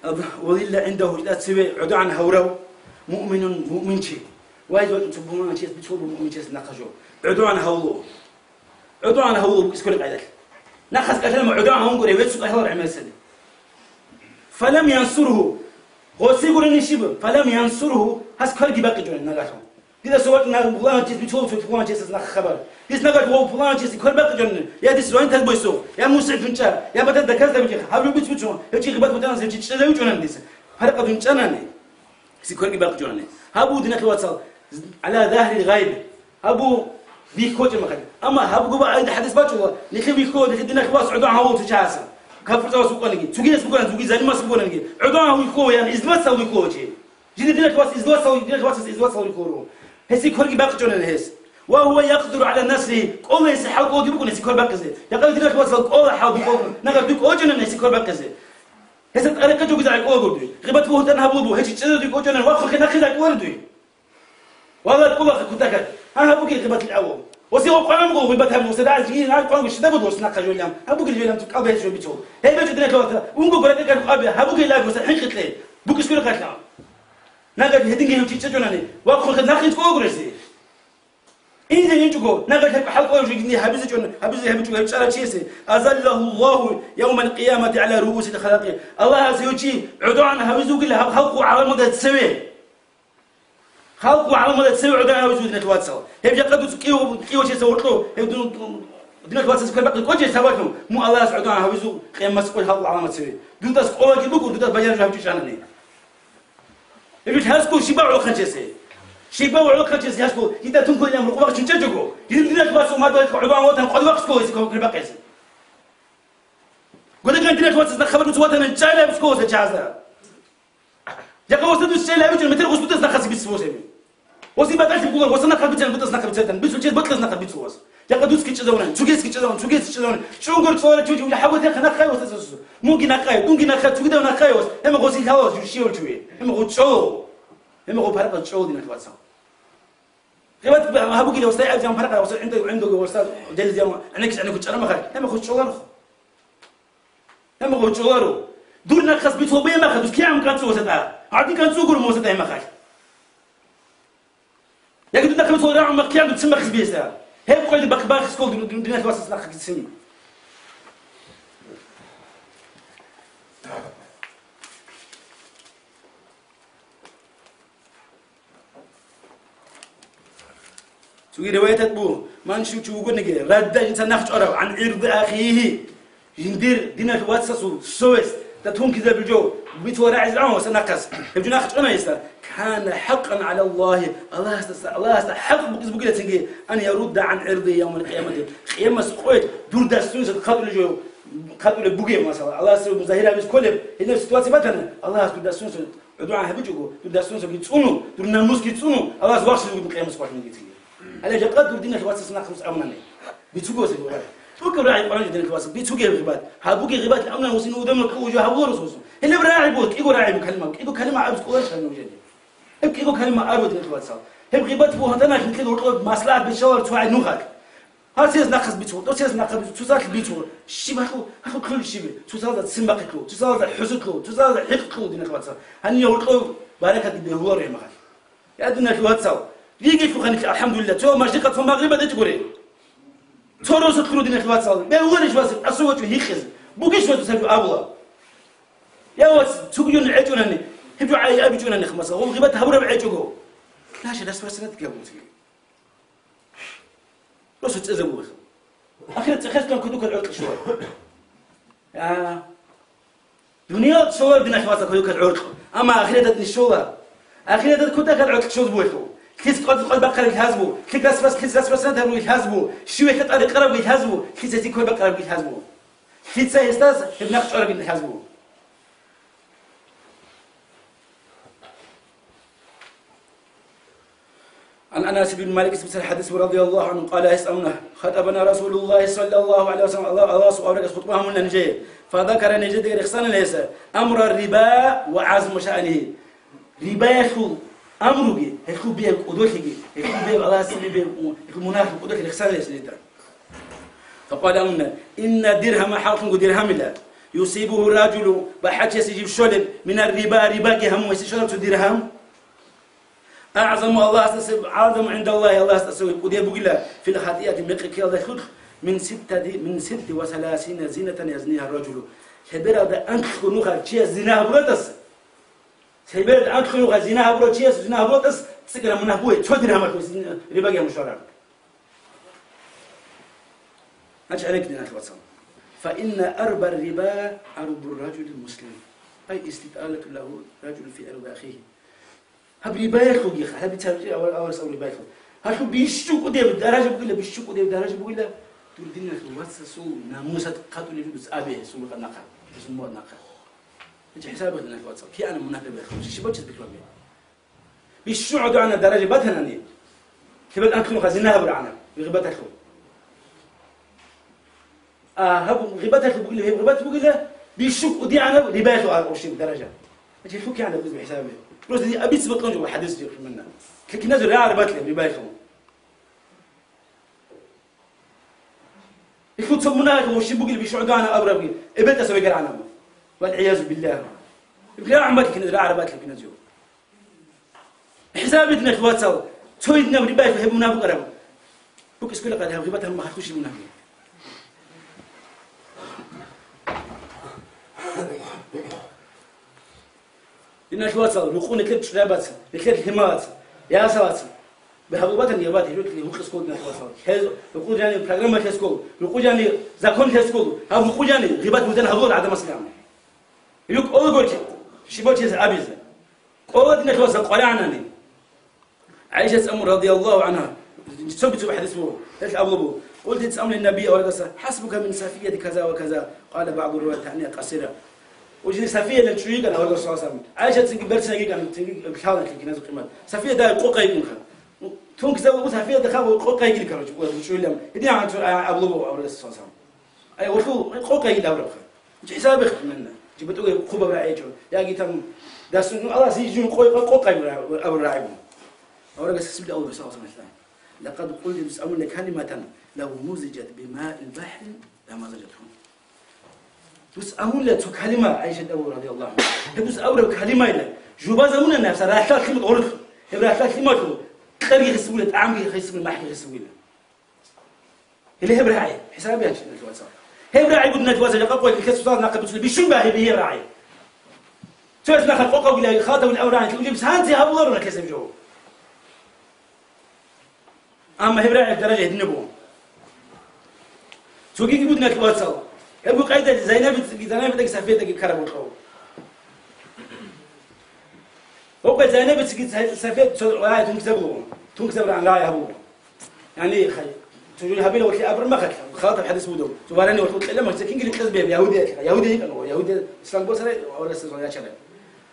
أضل عنده, гьитӀа цеве гӀодогӀан гьавурав مؤمن, муъминчи. Вай, цо пуланав чияс бицунеб муъминчияс нахъа жо. ГӀодогӀан гьавулев. ГӀодогӀан гьавулев букӀис кколеб къайдалъ. Нахъас кӀалъалеб гӀодогӀан гьавун гури, гьев цо кӀалъалар гӀемерисали. فلم ينصره. Гъоси гурени щиб? فلم ينصره. Гьас кверги бакъичӀони нагагьлъун. Дида сувал нагагь пуланав чияс бицунев цо пуланав чиясас нахъа хабар. Дис нагагь ва пуланав чиясе квер бакъичӀони, я дис звонит гьаб бойсо, я мусихӀ тунчӀа, я батан даказ дабичӀи, гьаб жо бицун, гьев чи гъибат-бугьтанас гьев чи чӀезавичӀунан дис. Гьаракъа тунчӀанани. Гьесие кверги бакъичӀони. Гьаб буго диналъ вацал, على ظهر الغيب. Гьаб буго вихьулеб мехалъ. Амма гьаб буго ва гьадин хӀадис бачӀула, нилъер вихьула, нилъер диналъ вас гӀодогӀан гьавулев чи чиясда. Капурзавас вукӀаниги, цогияс вукӀаниги, цоги залимас вукӀаниги, гӀодогӀан вихьула, ян, изласал вихьула чи. Жиндир диналъ вас изласал, диналъ васас изласал вихьула. Гьесие кверги бакъичӀони гьес. وهو يقدر على نصره. КӀола гьесие хӀал кӀолги букӀун гьесие квер бакъизе. Якъа диналъ васал кӀола хӀал букӀун, нагагь дуе кӀочӀонани гьесие квер бакъизе. Гьесда тӀарикъа чӀугизе гӀайкъулагурги, гъибат-бугьтан гьабулеб буго, гьечи чӀезавги кӀочӀонан, вахъухъе нахъе гӀайкъуларев дуе? Валлагь, кӀулахъе кутакат. Гьан гьабуге гъибат гьаву. Осе гъо къванамго гъибат гьабу, осе дагьаз жиги гьан къванго щида буго осе нахъа жолям. Гьабуге жолям цукъал бегье жо бицо. Гьеб бечӀо диналъ васал, унго гуракӀа къабе, гьабуге лаго са хӀинкъи кье. БукӀис гуракӀалъа. Нагагь гьединги гьев чи чӀечӀонани, вахъухъе нахъе кӀолагуреси. Инзе инчӀого, нагагь гьеб хӀалкӀолеб жо гьабизе чӀун, гьабизе гьабичӀого гьеб чӀарав чиясе, أظله الله يوم القيامة على رؤوس الخلائق. Аллагьас гьев чи гӀодогӀан гьавизе вугила гьаб халкъ гӀаламалда цеве. Халкъ гӀаламалда цеве гӀодогӀан гьавизе вугила диналъ вацал. Гьеб жакъа дуца кӀиго, кӀиго чиясда гьоркьоб, гьеб дун, диналъ вацасе квер бакъи кӀочей сабаблъун, мун Аллагьас гӀодогӀан гьавизе къиямасеб къоялъ халкъ гӀаламат цеве. Дудаса кӀолаги буго, дудаса баян жо гьабичӀо чӀанани. Эбел гьасго щибав гӀолохъанчиясе? Щибав гӀолохъанчиясе гьасго, гьитӀа тункулилан рукъубахъ чучӀа чӀого? Гьин диналъ вацас умадалъ гӀодован ватан къвадвахъ сколасе квер бакъизе. Гудаган диналъ вацас нахъ хабар нуц ватанан чӀайлаб сколасе чагӀазда. Жакъа васда дус чӀайлабичӀун метер гъус дудас нахъасе бицбосеби. Оси батӀалъи буган, васа нахъа бицан, бутӀас нахъа бицатан, бицун чез батӀлас нахъа бицун вас. Жакъа дуцги чӀезавунан, цугесги чӀезавунан, цугесги чӀезавунан. ЧӀунгур цӀалара чуги ули хӀабатихъа нахъай васа сосу. Муги нахъай, дунги нахъай, цугидав нахъай вас. Гьема гъоси лъала вас, жушиев чуе. Гьема гъо чӀо. Гьема гъо паракъа чӀо динах вацал. Гъибат гьабугили васа гӀебзан паракъа васа гӀинда, гӀиндаго васа делизяма, гӀенекс гӀенеку чӀарамахай. Гьема гъо чӀоларухъ. Гьема гъо чӀоларо. Дур нахъас бицо бемаха, дус кигӀан канцӀу васатӀа. ГӀади канцӀу гур мосатӀа гьемахалъ. Яги дуда хъалцо рагӀун махъ кигӀан дуцин махъис биеса. Гьеб къойда бахъ-, бахъис ккол дун-, дун-, дунялъ васас нахъ гицин. Цуги риваятат бу, ман щив чи вугониги, радда инсан нахъ чӀварав, гӀан гӀирди ахихи. Жиндир диналъ вацасул совест, да тункизабил жо, бицула рагӀиз рагӀун васа нахъас. Гьеб жо нахъ чӀвана гьесда. Кана хӀакъан гӀала Аллагьи, Аллагьасда, Аллагьасда хӀакъ букӀиз бугила цинги, ан ярудда гӀан гӀирди явмал къиямати. Къиямас къоялъ дур дастунса хъатӀулеб жо, хъатӀулеб бугеб, масала. Аллагьас загьир гьабиз кколеб, гьединаб ситуация батани, Аллагьас дур дастунса гӀодован гьабичӀого, дур дастунсаги цӀуну, дур намусги цӀуну, Аллагьас вахшизе вугеб къиямас къоялъ цинги. Гьале жакъа дур диналъ вацас нахъ рус амнани. Бицуге васил гъибат. ТӀокӀаб рагӀи къваран жо диналъ вацас. Бицуге гъибат. Гьабуге гъибат амнан васин удамна кӀу уже гьабуларо сосун. Гьелеб рагӀи бу, кӀиго рагӀи бу калима. КӀиго калима абиз кӀоларищ гьанна уже. Гьеб кӀиго калима абу, диналъул вацал. Гьеб гъибат бугьанданалъ нилъер гьоркьоб маслахӀат бечӀалар цо гӀай нухалъ. Гьасияс нахъаз бицур, досияс нахъаз бицур, цоцалъ бицур. Щиб гьалъул, гьалъул кьолеб щиб? Цоцазда ццин бахъиялъул, цоцазда хӀусулъул, цоцазда хӀикълъул, диналъул вацал. Гьанив гьоркьоб баракат бегьуларо гьеб мехалъ. Я, диналъул вацал, ригелъулха нилъ, алхӀамдулилла, цо мажгиталда цо магърибалда гури. Цо росулъ руго, диналъул вацал, бегьуларищ вацал, асувачӀун гьикъизе? Бугищ вацал саб жо абула? Я, вац, цугуюн гӀечӀунани, гьеб жо гӀай абичӀунани, масала, гъол гъибат гьабураб гӀечӀого. Лъаша расвасанат габунцин. Росу цӀезабугъ. Ахират цӀехездун кодукал гӀоркье щула. А, дуниял щолар, диналъул вацал, кодукал гӀоркье. Амма ахиратат нищола. Ахиратат кодакал гӀоркье щоз бугьелъул. Лъиц къваз-, къваз бахъараб лъазбу, лъиц расвас-, лъиц расвасанат гьабураб лъазбу, щивелъа тӀад рекъараб лъазбу, лъица гьесие квер бакъараб лъазбу. Лъица гьесдас гьеб нахъ чӀвараб лъазбу. عن أنس بن مالك, хӀадис, رضي الله عنه, قال, гьес абуна: خطبنا رسول الله صلى الله عليه وسلم, Аллагь-, Аллагьасул аварагас хутӀба гьабуна нижее. فذكر, нижедаги рехсана гьес, أمر الربا وعظم شأنه. Рибаялъул амруги, гьелъул бегьаб кӀодолъиги, гьелъул бегьаб Аллагьас цебе бегьаб, гьелъул мунагьалъул кӀодолъи рехсана гьес нижеда. فقال, абуна: إن الدرهم, хӀакълъунго диргьамила, يصيبه الرجل, бахӀарчиясе жиб щолеб, من الربا, рибаги гьамун гьесие щолеб цо диргьам, أعظم, Аллагьасдаса, أعظم عند الله, Аллагьасдаса кӀудияб бугила, في الخطيئة, мекъи ккеялдалъулъ, من ست, من ست وثلاثين زنية يزنيها الرجل. Лъебералда анлъго нухалъ чияс зина гьабуратас, лъебералда анлъго нухалъ зина гьабурав чияс зина гьабуратас цӀикӀкӀараб мунагь бугеб, цо диргьамалъул зина, рибаги гьамун щвараб. Гьанже гьарекь, диналъул вацал. فإن أربا الربا عرض الرجل المسلم، أي استطالة له الرجل في عرض أخيه. Гьаб рибаялъулгиха, гьаб бицарчӀи авар-, аварас абу рибаялъул. Гьалъул бищун кӀудияб даража бугила, бищун кӀудияб даража бугила, дур диналъул вацасул намусат хъатӀулеб жо дуца абе гьесул нахъа, гьесул мугьал нахъа. Гьанже хӀисаб гьабе, диналъул вацал, кигӀан мунагь гьабе, щибав чияс бихьулеб? Бищун гӀодогӀанаб даража батанани, лъебералда анлъго нухалъ зина гьабурагӀана, гъибаталъул. А гьаб гъибаталъул бугила, гьеб гъибат бугила, бищун кӀудияб рибаялъул а-, ошиб даража. Гьелъул кигӀан абизе хӀисабе. Просто дие абизе бокьун жо хӀадис жо хӀуманна. Лъикиназул рагӀараб батлеб рибаялъул. Гьелъул цо мунагьалъул ошиб бугила бищун гӀодогӀана абурабги, эбетӀаса вегерагӀана. والعياذ بالله. Ибгьа гӀамбал киназ рагӀараб батлеб киназ жо. ХӀисабе, диналъул вацал, цо гьединаб рибаялъул гьеб мунагь букӀараб. БукӀискӀула къаде гьаб гъибат гьаб махалъ хущи мунагь. Диналъул вацал, рукъу нилъер чӀужабац, нилъер лъималац, ясалац. Гьаб гъибатан гъибат гьечӀо, гьукъискӀо, диналъул вацал. Гьез рукъу жани программа лъескӀо, рукъу жани закон лъескӀо, гьаб рукъу жани гъибат-бугьтан гьабуларо гӀадамасда. Гьеб кӀолеб гочи, щибав чияс абизе. КӀола, диналъул вацал, къваригӀанани. ГӀайшат цӀамун, радияллагьу гӀангьа, цо бицун хӀадис буго, гьелъ абулеб буго: قلت, цӀамун, للنبي, аварагасда: حسبك من صفية كذا وكذا. قال بعض الروايات: تهنئة قصيرة. Ужин Сафиялъул чӀужу йикӀана аварагас, саллаллагьу гӀалайгьи ва саллам. ГӀайшатцинги берцинги йикӀана, цинги лъала киназул къимат. Сафия дагьаб къокъа йикӀунха. Тункзаб Сафия дахъал къокъа йикӀин, короче, чӀужуйилан. Гьедин гьанцӀ абулеб буго аварагас, саллаллагьу гӀалайгьи ва саллам. Ай, гьелъул къокъа йигила абурабха. ХӀисабе хъуманна. Жибатуге хъубаб рагӀичӀо. Яги там дасун, ну, Аллагьас жин къой-, къо-, къокъа абураб рагӀи буго. Аварагас хасибли аварагас, саллаллагьу гӀалайгьи ва саллам. لقد قلت, дус абуна, كلمة لو مزجت بماء البحر لمزجته. Дус абуна цо калима, ГӀайшат абула, радияллагьу гӀангьа. Гьеб дус абураб калимайила жубаз абуна нахса ралъдал лъимал гъоркь. Гьеб ралъдал лъималъул кьерги хисула, тӀагӀамги хисула, махӀги хисула. Гьеле гьеб рагӀи, хӀисабе гьанчи, диналъул вацал. Гьеб рагӀи буго, диналъул вацал, жакъа къоялъ нилъер цоцаз нахъа бицунеб, бищун багьи бегьи рагӀи. Цояс нахъа къокъавила, хатавила аварагӀанчи, ужин санци гьабуларо нилъеца гьеб жо. Амма гьеб рагӀи даража гьединаб буго. Цогиги буго, диналъул вацал. Гьеб къайда Зайнабицаги, Зайнабицаги Сафиятаги ккараб бокьо. Гьеб къайда Зайнабицаги Сафият цо рагӀи тункзаб буго. Тункзаб рагӀи гьабуго. Яни, хай, цо жо гьабила валъи абураб мехалъ, халатаб хӀадис буго. Цо варани валъи кьела мехалъ, цинги рикьез бегьи, ягьудиятлъи, ягьудия йикӀана, ягьудия ислам босарай, аварагас ячарай.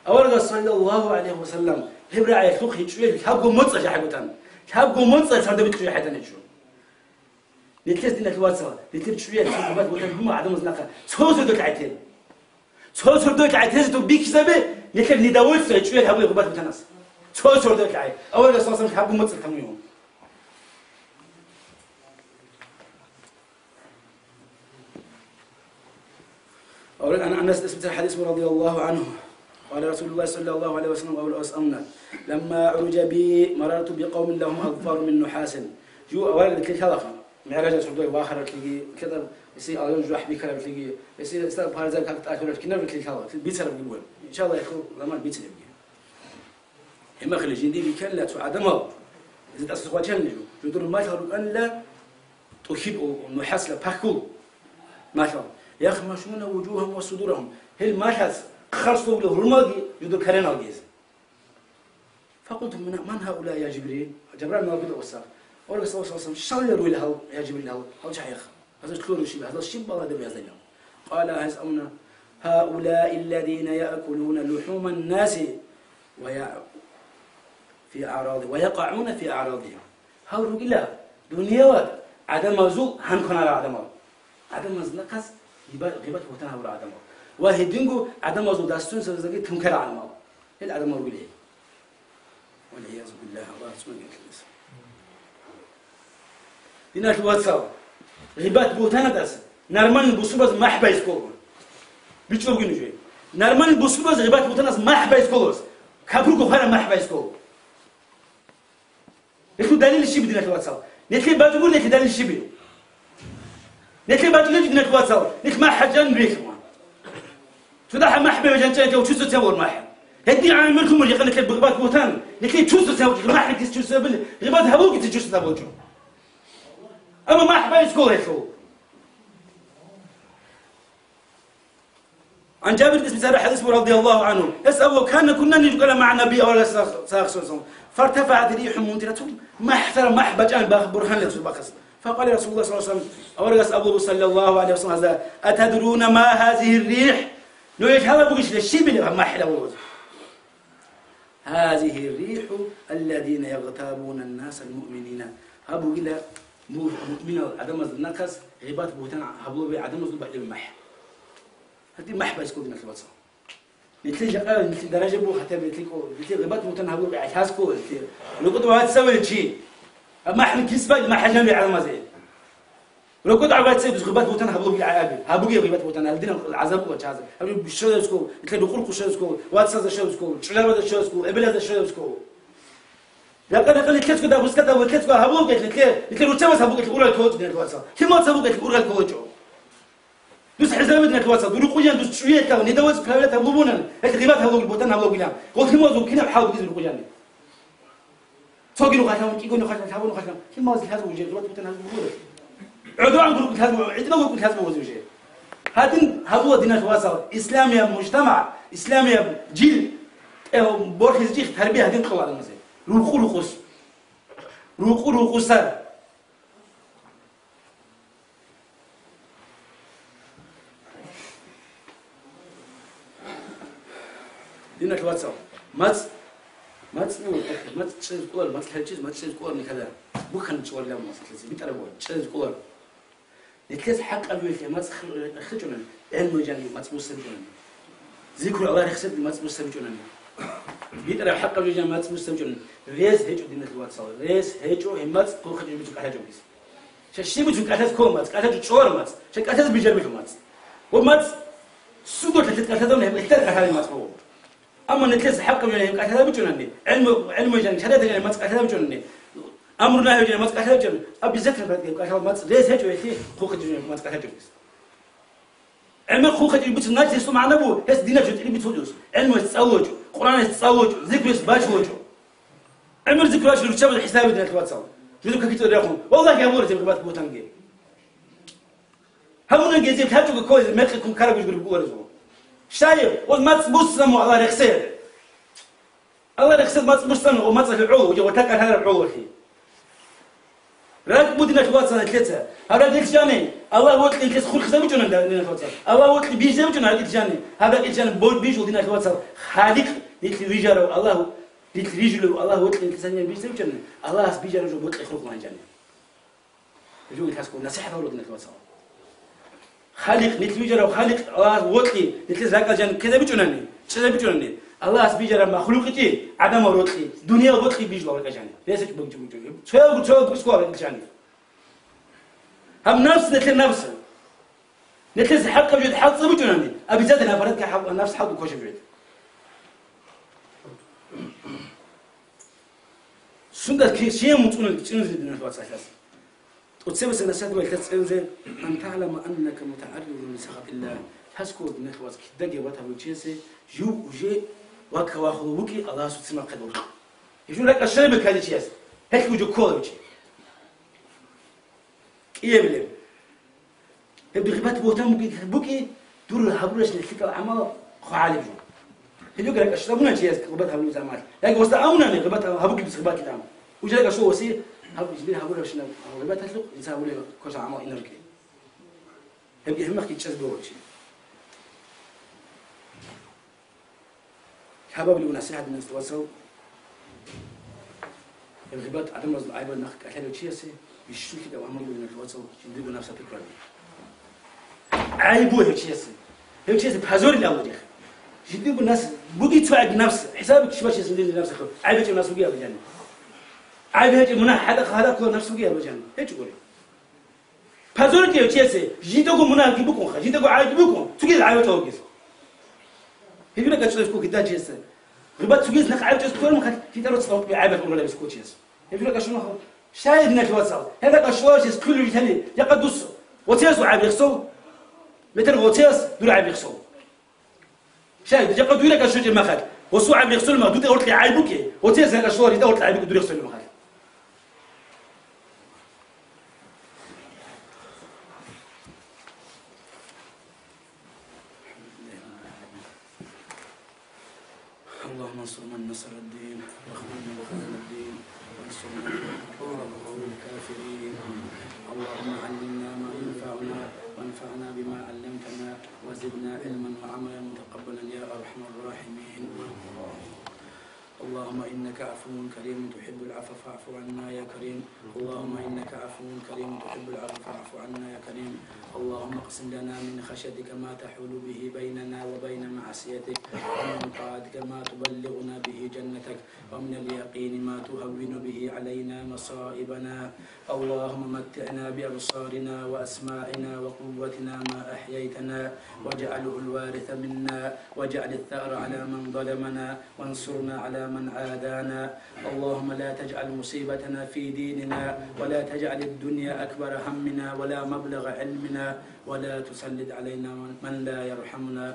Аварагас, саллаллагьу гӀалайгьи ва саллам, гьеб рагӀиялъухъ гьечӀо, лъабго моцӀалъ гьагьутан. Лъабго моцӀалъ цадаб чӀужу хӀайтӀан гьечӀо. Нилъер, диналъул вацал, нилъер чӀужуялъ цо гъибат бутӀан гьума гӀадамаз нахъа цо сордоялъ гӀетер. Цо сордоялъ гӀетер, зато бихьизабе нилъер недовольство чӀужуялъ гьабулеб гъибат бутӀанас. Цо сордоялъ гӀай. Аварагас саллаллагьу гӀалайгьи ва саллам гьабун мацӀалъ гьабун. Авараг Ан-, Анас бицараб хӀадис буго, радияллагьу гӀангьу. Къала Расулуллагь саллаллагьу гӀалайгьи ва саллам, аварагас абуна: «Ламма гӀуриджа би, марарту бикъавмин лагьум азфару мин нухӀасин». Жо авараг лъалаха. МигӀражалъ сордоялъ вахараблъиги, кьетӀаб гьесие алжан жужахӀ бихьараблъиги, гьесие гьесда парзал как тӀалъураблъи кинаб лъалаха. Бицарабги буго. Иншаллагь, хӀу ламан бицарабги. Гьебмехалъ жиндир рикӀкӀанила цо гӀадамал, гьезда тӀаса хъвачанила жо, жодор малъал рукӀанила тӀухьиб, о, нухӀасла пахьул малъал. «Яхмашуна вужугьагьум ва судурагьум». Гьел малъаз хъарсулеб гьурмалги жодор караналги гьез. «Факъулту, ман, ман гьаулаи, я Жибрил?» Жабраил малаикги гьесда. Аварагас саллаллагьу гӀалайгьи ва саллам, щалила ругел гьал, я Жибрил, гьал, гьал чагӀи? Гьазда лъугьарищ, гьазда щиб балагье гьазда? Къала, гьес абуна: «Гьаулаи ллазина яъкулуна лухӀуман наси ва я-, фи аъради, ва якъагӀуна фи аърадигьим». Гьал ругила дунияла гӀадамазул гьан кванарал гӀадамал. ГӀадамаз нахъас гъиба-, гъибат-бугьтан гьабурал гӀадамал. Ва гьединго гӀадамазул дастун сабаздаги тункарал гӀадамал. Гьел гӀадамал ругила гьел. Валгьиязу биллагь, Аллагь цӀунаги ккелес. Диналъул вацал, гъибат-бугьтанатас нормальный бусурбаз махӀ байс ккола. БичӀчӀулги нужее. Нормальный бусурбаз гъибат-бугьтанас махӀ байс ккола. Капурго хвара махӀ байс ккола. Гьелъул далил щиб, диналъул вацал? Нилъее бачӀугур нилъее далил щиб? Нилъее бачӀунеб, диналъул вацал, нилъ махӀ гьабун рихьуна. Цо дагьаб махӀ бе жанчӀаги чувствовать гьабур махӀ. Гьедин гӀаммер лъумур, якъа нилъер гъибат-бугьтан, нилъее чувствовать гьабулчӀо, махӀ рихьизе чувствовать гьабулеб, гъибат гьабулгица чувствовать гьабулчӀо. Амма махӀ байс ккола гьелъул. Ан Жабир бицараб хӀадис буго, радияллагьу гӀангьу. Гьес абуна: «Кана, кунна нажлису магӀа ннабий», аварагас сах-, сахлъун. «ФартафагӀат рихӀун мунтиратун». МахӀ, цо махӀ бачӀана бах-, бурхӀанлъи цо бахъас. Факъала Расулуллагь саллаллагьу гӀалайгьи ва саллам, аварагас абула буго, саллаллагьу гӀалайгьи ва саллам, гьазда: «Атадруна ма гьазигьи ррихӀ?» Нуж лъала бугищила щибила гьаб махӀилан абула буго. «Гьазигьи ррихӀу аллазина ягътабуна ннасал муъминина». Гьаб бугила му-, муъминал гӀадамазда нахъас гъибат-бугьтан гьабулеб гӀадамазул бакӀлъи махӀ. Гьадин махӀ байс ккола, диналъул вацал. Нилъер жакъа, нилъер даража буго, хатаб нилъер кӀо-, нилъер гъибат-бугьтан гьабулеб гӀалхӀас ккола, нилъер рокъоб вацаве чи. Гьаб махӀ кисбай махӀ жаниб гӀадамазе. Рокъоб вацаве гъибат-бугьтан гьабулеб гӀаби. Гьабуге гъибат-бугьтан, гьалдинаб гӀазаб ккола чагӀазе. Гьаб бищазаскул, нилъер рукъур-хъушазаскул, вацазашазаскул, чӀужуразашазкул, эбелазашазаскул. Ракъа-ракъа нилъецго дагь бускатал, нилъецго гьабулгелъ, нилъе, нилъер руччабаз гьабулгелъ урал кколочӀо, диналъул вацал. Лъималаз гьабулгелъ ургъел кколочӀо. Дус хӀезабе, диналъул вацал, дур рукъуян дус чӀуял ккал, недовольство проявлять гьабулеб бунан, гьелъ гъибат гьабулеб бутан гьабулебилан. Гъол лъималазул кинаб хӀал бугез рукъуян? Цоги нухалъ гьавун, кӀиго нухалъ гьавун, лъималаз лъазаб уже, гъибат бутан гьабулеб буго. ГӀодор гӀан гуркӀ лъазаб, гӀидмал гуркӀ лъазаб бугез уже. Гьадин гьабула, диналъул вацал, исламияб мужтамагӀ, исламияб жил, тӀе борхизе чих тарбия гьадин кьола адамазе. Рукъу-рукъус. Рукъу-рукъуса. Диналъул вацал, мацӀ, мацӀ, ну, мацӀ чӀезе кӀолар, мацӀ лъалчӀез, мацӀ чӀезе кӀолар никада. Бухъан чӀвалилан мацӀ лъезе, битӀараб чӀезе кӀолар. Нилъеца хӀакъаб жоялъе мацӀ хъи-, хъичӀунан, гӀелму жаниб мацӀ буссаричӀунан. Зикру Аллагь рехсеб мацӀ буссаричӀунан. БитӀараб хӀакъаб жоялъе мацӀ буссаричӀунан. Рес гьечӀо, диналъул вацал, рес гьечӀо, гьеб мацӀ хъулухъ гьечӀо бицун кӀалъачӀо бис. Ша щиб бицун кӀалъаз ккола мацӀ, кӀалъачӀо чӀолар мацӀ, ша кӀалъаз бижарбилъун мацӀ. Ва мацӀ суго лъалъе кӀалъазавун гьеб ихтияр кӀалъалин мацӀ буго. Амма нилъеца хӀакъаб жоялъе гьеб кӀалъазабичӀунани, гӀелму, гӀелму жаниб, шаригӀат жаниб мацӀ кӀалъазабичӀунани, амру-нагью жаниб мацӀ кӀалъазабичӀунани, обязательно кӀалъал мацӀ рес гьечӀо, гьелъие хъулухъ гьечӀо мацӀ кӀалъачӀо бис. ГӀемер хъулухъ гьечӀо бицун начал гьесул магӀна буго, гьес динаб жо тӀаде бицунчӀос, гӀелму гьес цӀалулчӀо, Къуръан гьес цӀалулчӀо, зикру гьес бачулчӀо. ГӀемер зикру бачулев руччабазе хӀисабе, диналъул вацал. Жидер какитӀа рехун. Валлагьи, гьабула гьеб гъибат-бугьтанги. Гьабуна гьезие лъачӀого кколезе мекъи ккун ккараб гургураб бугоразул. Щай, ва мацӀ буссану Аллагь рехсей. Аллагь рехсей мацӀ буссану, ва мацӀалъе гӀоло, ва тӀакӀал гьараб гӀололъи. Ракь буго, диналъул вацал, нилъеца. Гьаб ракь нилъ жани, Аллагь вокьи нилъеца хурхизабичӀунан, диналъул вацал. Аллагь вокьи бижизабичӀунан гьаб нилъ жани. Гьаб ракь нилъ жани борги бижул, диналъул вацал. Халикъ нилъ вижарав Аллагь, нилъ вижулев Аллагь вокьи нилъеца бижизабичӀунан, Аллагьас бижарав жо бокьи хурхулан жани. Гьелъул лъаскӀо насихӀат гьабула, диналъул вацал. Халикъ, нилъ вижарав Халикъ, Аллагьас вокьи, нилъеца ракӀал жан ккезабичӀунани, чӀезабичӀунани, Аллагьас бижараб махлукъичи, гӀадамал рокьи, дуниял бокьи бижуларикӀа жаниб. ГьесичӀ бугчи-бугчи. Цоябго, цоябго букӀине кколарикӀа жаниб. Гьаб нафс, нилъер нафс. Нилъеца хӀалкӀаб жо хӀалцӀа бучӀунани, обязательно гьаб гьарадги хӀал-, нафс хӀалкӀун ккошаб жо. Сундал кесие муцӀунел чӀинзе динал вацалъас. ТӀоцебесеб насихӀат ва илъас цӀензе, ан та'лама аннака мутагӀарридун ли сахатиллагь, лъаскор динал вац кидаги гъибат гьабулев чиясе жив уже вакка вахулев вукӀи Аллагьасул ццин бахъе борхъ. Гьеб жо ракӀалъ щвараб ккани чияс, гьелъ уже кколев чи. КӀиябилеб. Гьеб гъибат бугьтан буги-, буги, дур гьабуращинаб лъикӀаб гӀамал хъвагӀалеб жо. Гьелъул ракӀалъ щвабуна чияс гъибат гьабулеб заман. Яги васда амунани гъибат гьаб-, гьабуги бис гъибат кидан. Уже ракӀалъ васи гьаб-, жиндир гьабуращинаб гъибаталъухъ инсан гьабулеб квешаб гӀамал инарги. Гьебги гьебмехги чӀезе догӀо чи. Лъабабилеб насихӀат, диналъул вацал, гьеб гъибат гӀадамазул гӀайбал нахъ кӀалъалев чиясе бищун лъикӀаб гӀамал бугин, диналъул вацал, жиндирго напса пикруги. ГӀайбу гьев чиясе. Гьев чиясе позорил Аллагь. Жиндирго нас буги цо гӀайб напс, хӀисаб щибачияс жиндирго напсалъул гӀайб гьечӀеб нас буги абилани. ГӀайб гьечӀеб мунагь хӀадахъ гьадахъ ккола напс буги абилани. ГьечӀо гури. Позорить гьев чиясе, жидаго мунагьги букӀунха, жидаго гӀайибги букӀун, цогидаз гӀайиб чӀвалгез. Гьеб жо ракӀалъ щвезегӀан ккола кидан чиясе. Гъибат цогидаз нахъ гӀайиб чӀвазе кколеб мехалъ, жидер цӀалухъги гӀайиб гьабулеб ккола чияс. Гьеб жо ракӀалъ щвезегӀан ккола. Щай, диналъул вацал, гьеб ракӀалъ щвалев чияс кколев житани, якъа дус вацасул гӀайиб рехсов, метер вацас дур гӀайиб рехсов. Щай, жакъа дуе ракӀалъ щвечӀеб мехалъ, гъосул гӀайиб рехсолеб мехалъ, дуда гъоркье гӀайиб букӀе, гъоцеяс ракӀалъ щваларила гъоркье гӀайиб букӀе дур рехсолеб мехалъ. اللهم انصر من نصر الدين، واخذل من خذل الدين، وانصرنا على القوم الكافرين. اللهم علمنا ما ينفعنا، وانفعنا بما علمتنا، وزدنا علما وعملا متقبلا يا أرحم الراحمين. اللهم إنك عفو كريم تحب العفو فاعف عنا يا كريم. اللهم إنك عفو كريم تحب العفو فاعف عنا يا كريم. اللهم اقسم لنا من خشيتك ما تحول به بيننا وبين معصيتك، ومن طاعتك ما تبلغنا به جنتك، ومن اليقين ما تهون به علينا مصائبنا. اللهم متعنا بأبصارنا وأسماعنا وقوتنا ما أحييتنا، واجعله الوارث منا، واجعل الثأر على من ظلمنا، وانصرنا على من عادانا. اللهم لا تجعل مصيبتنا في ديننا، ولا تجعل الدنيا أكبر همنا، ولا مبلغ علمنا، ولا تسلط علينا من لا يرحمنا.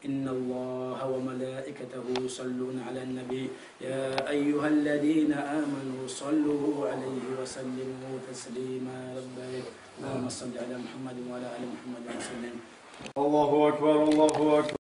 إن الله وملائكته يصلون على النبي، يا أيها الذين آمنوا صلوا عليه وسلموا تسليما. لبيك. اللهم صل على محمد وعلى آل محمد وسلم. الله أكبر، الله أكبر.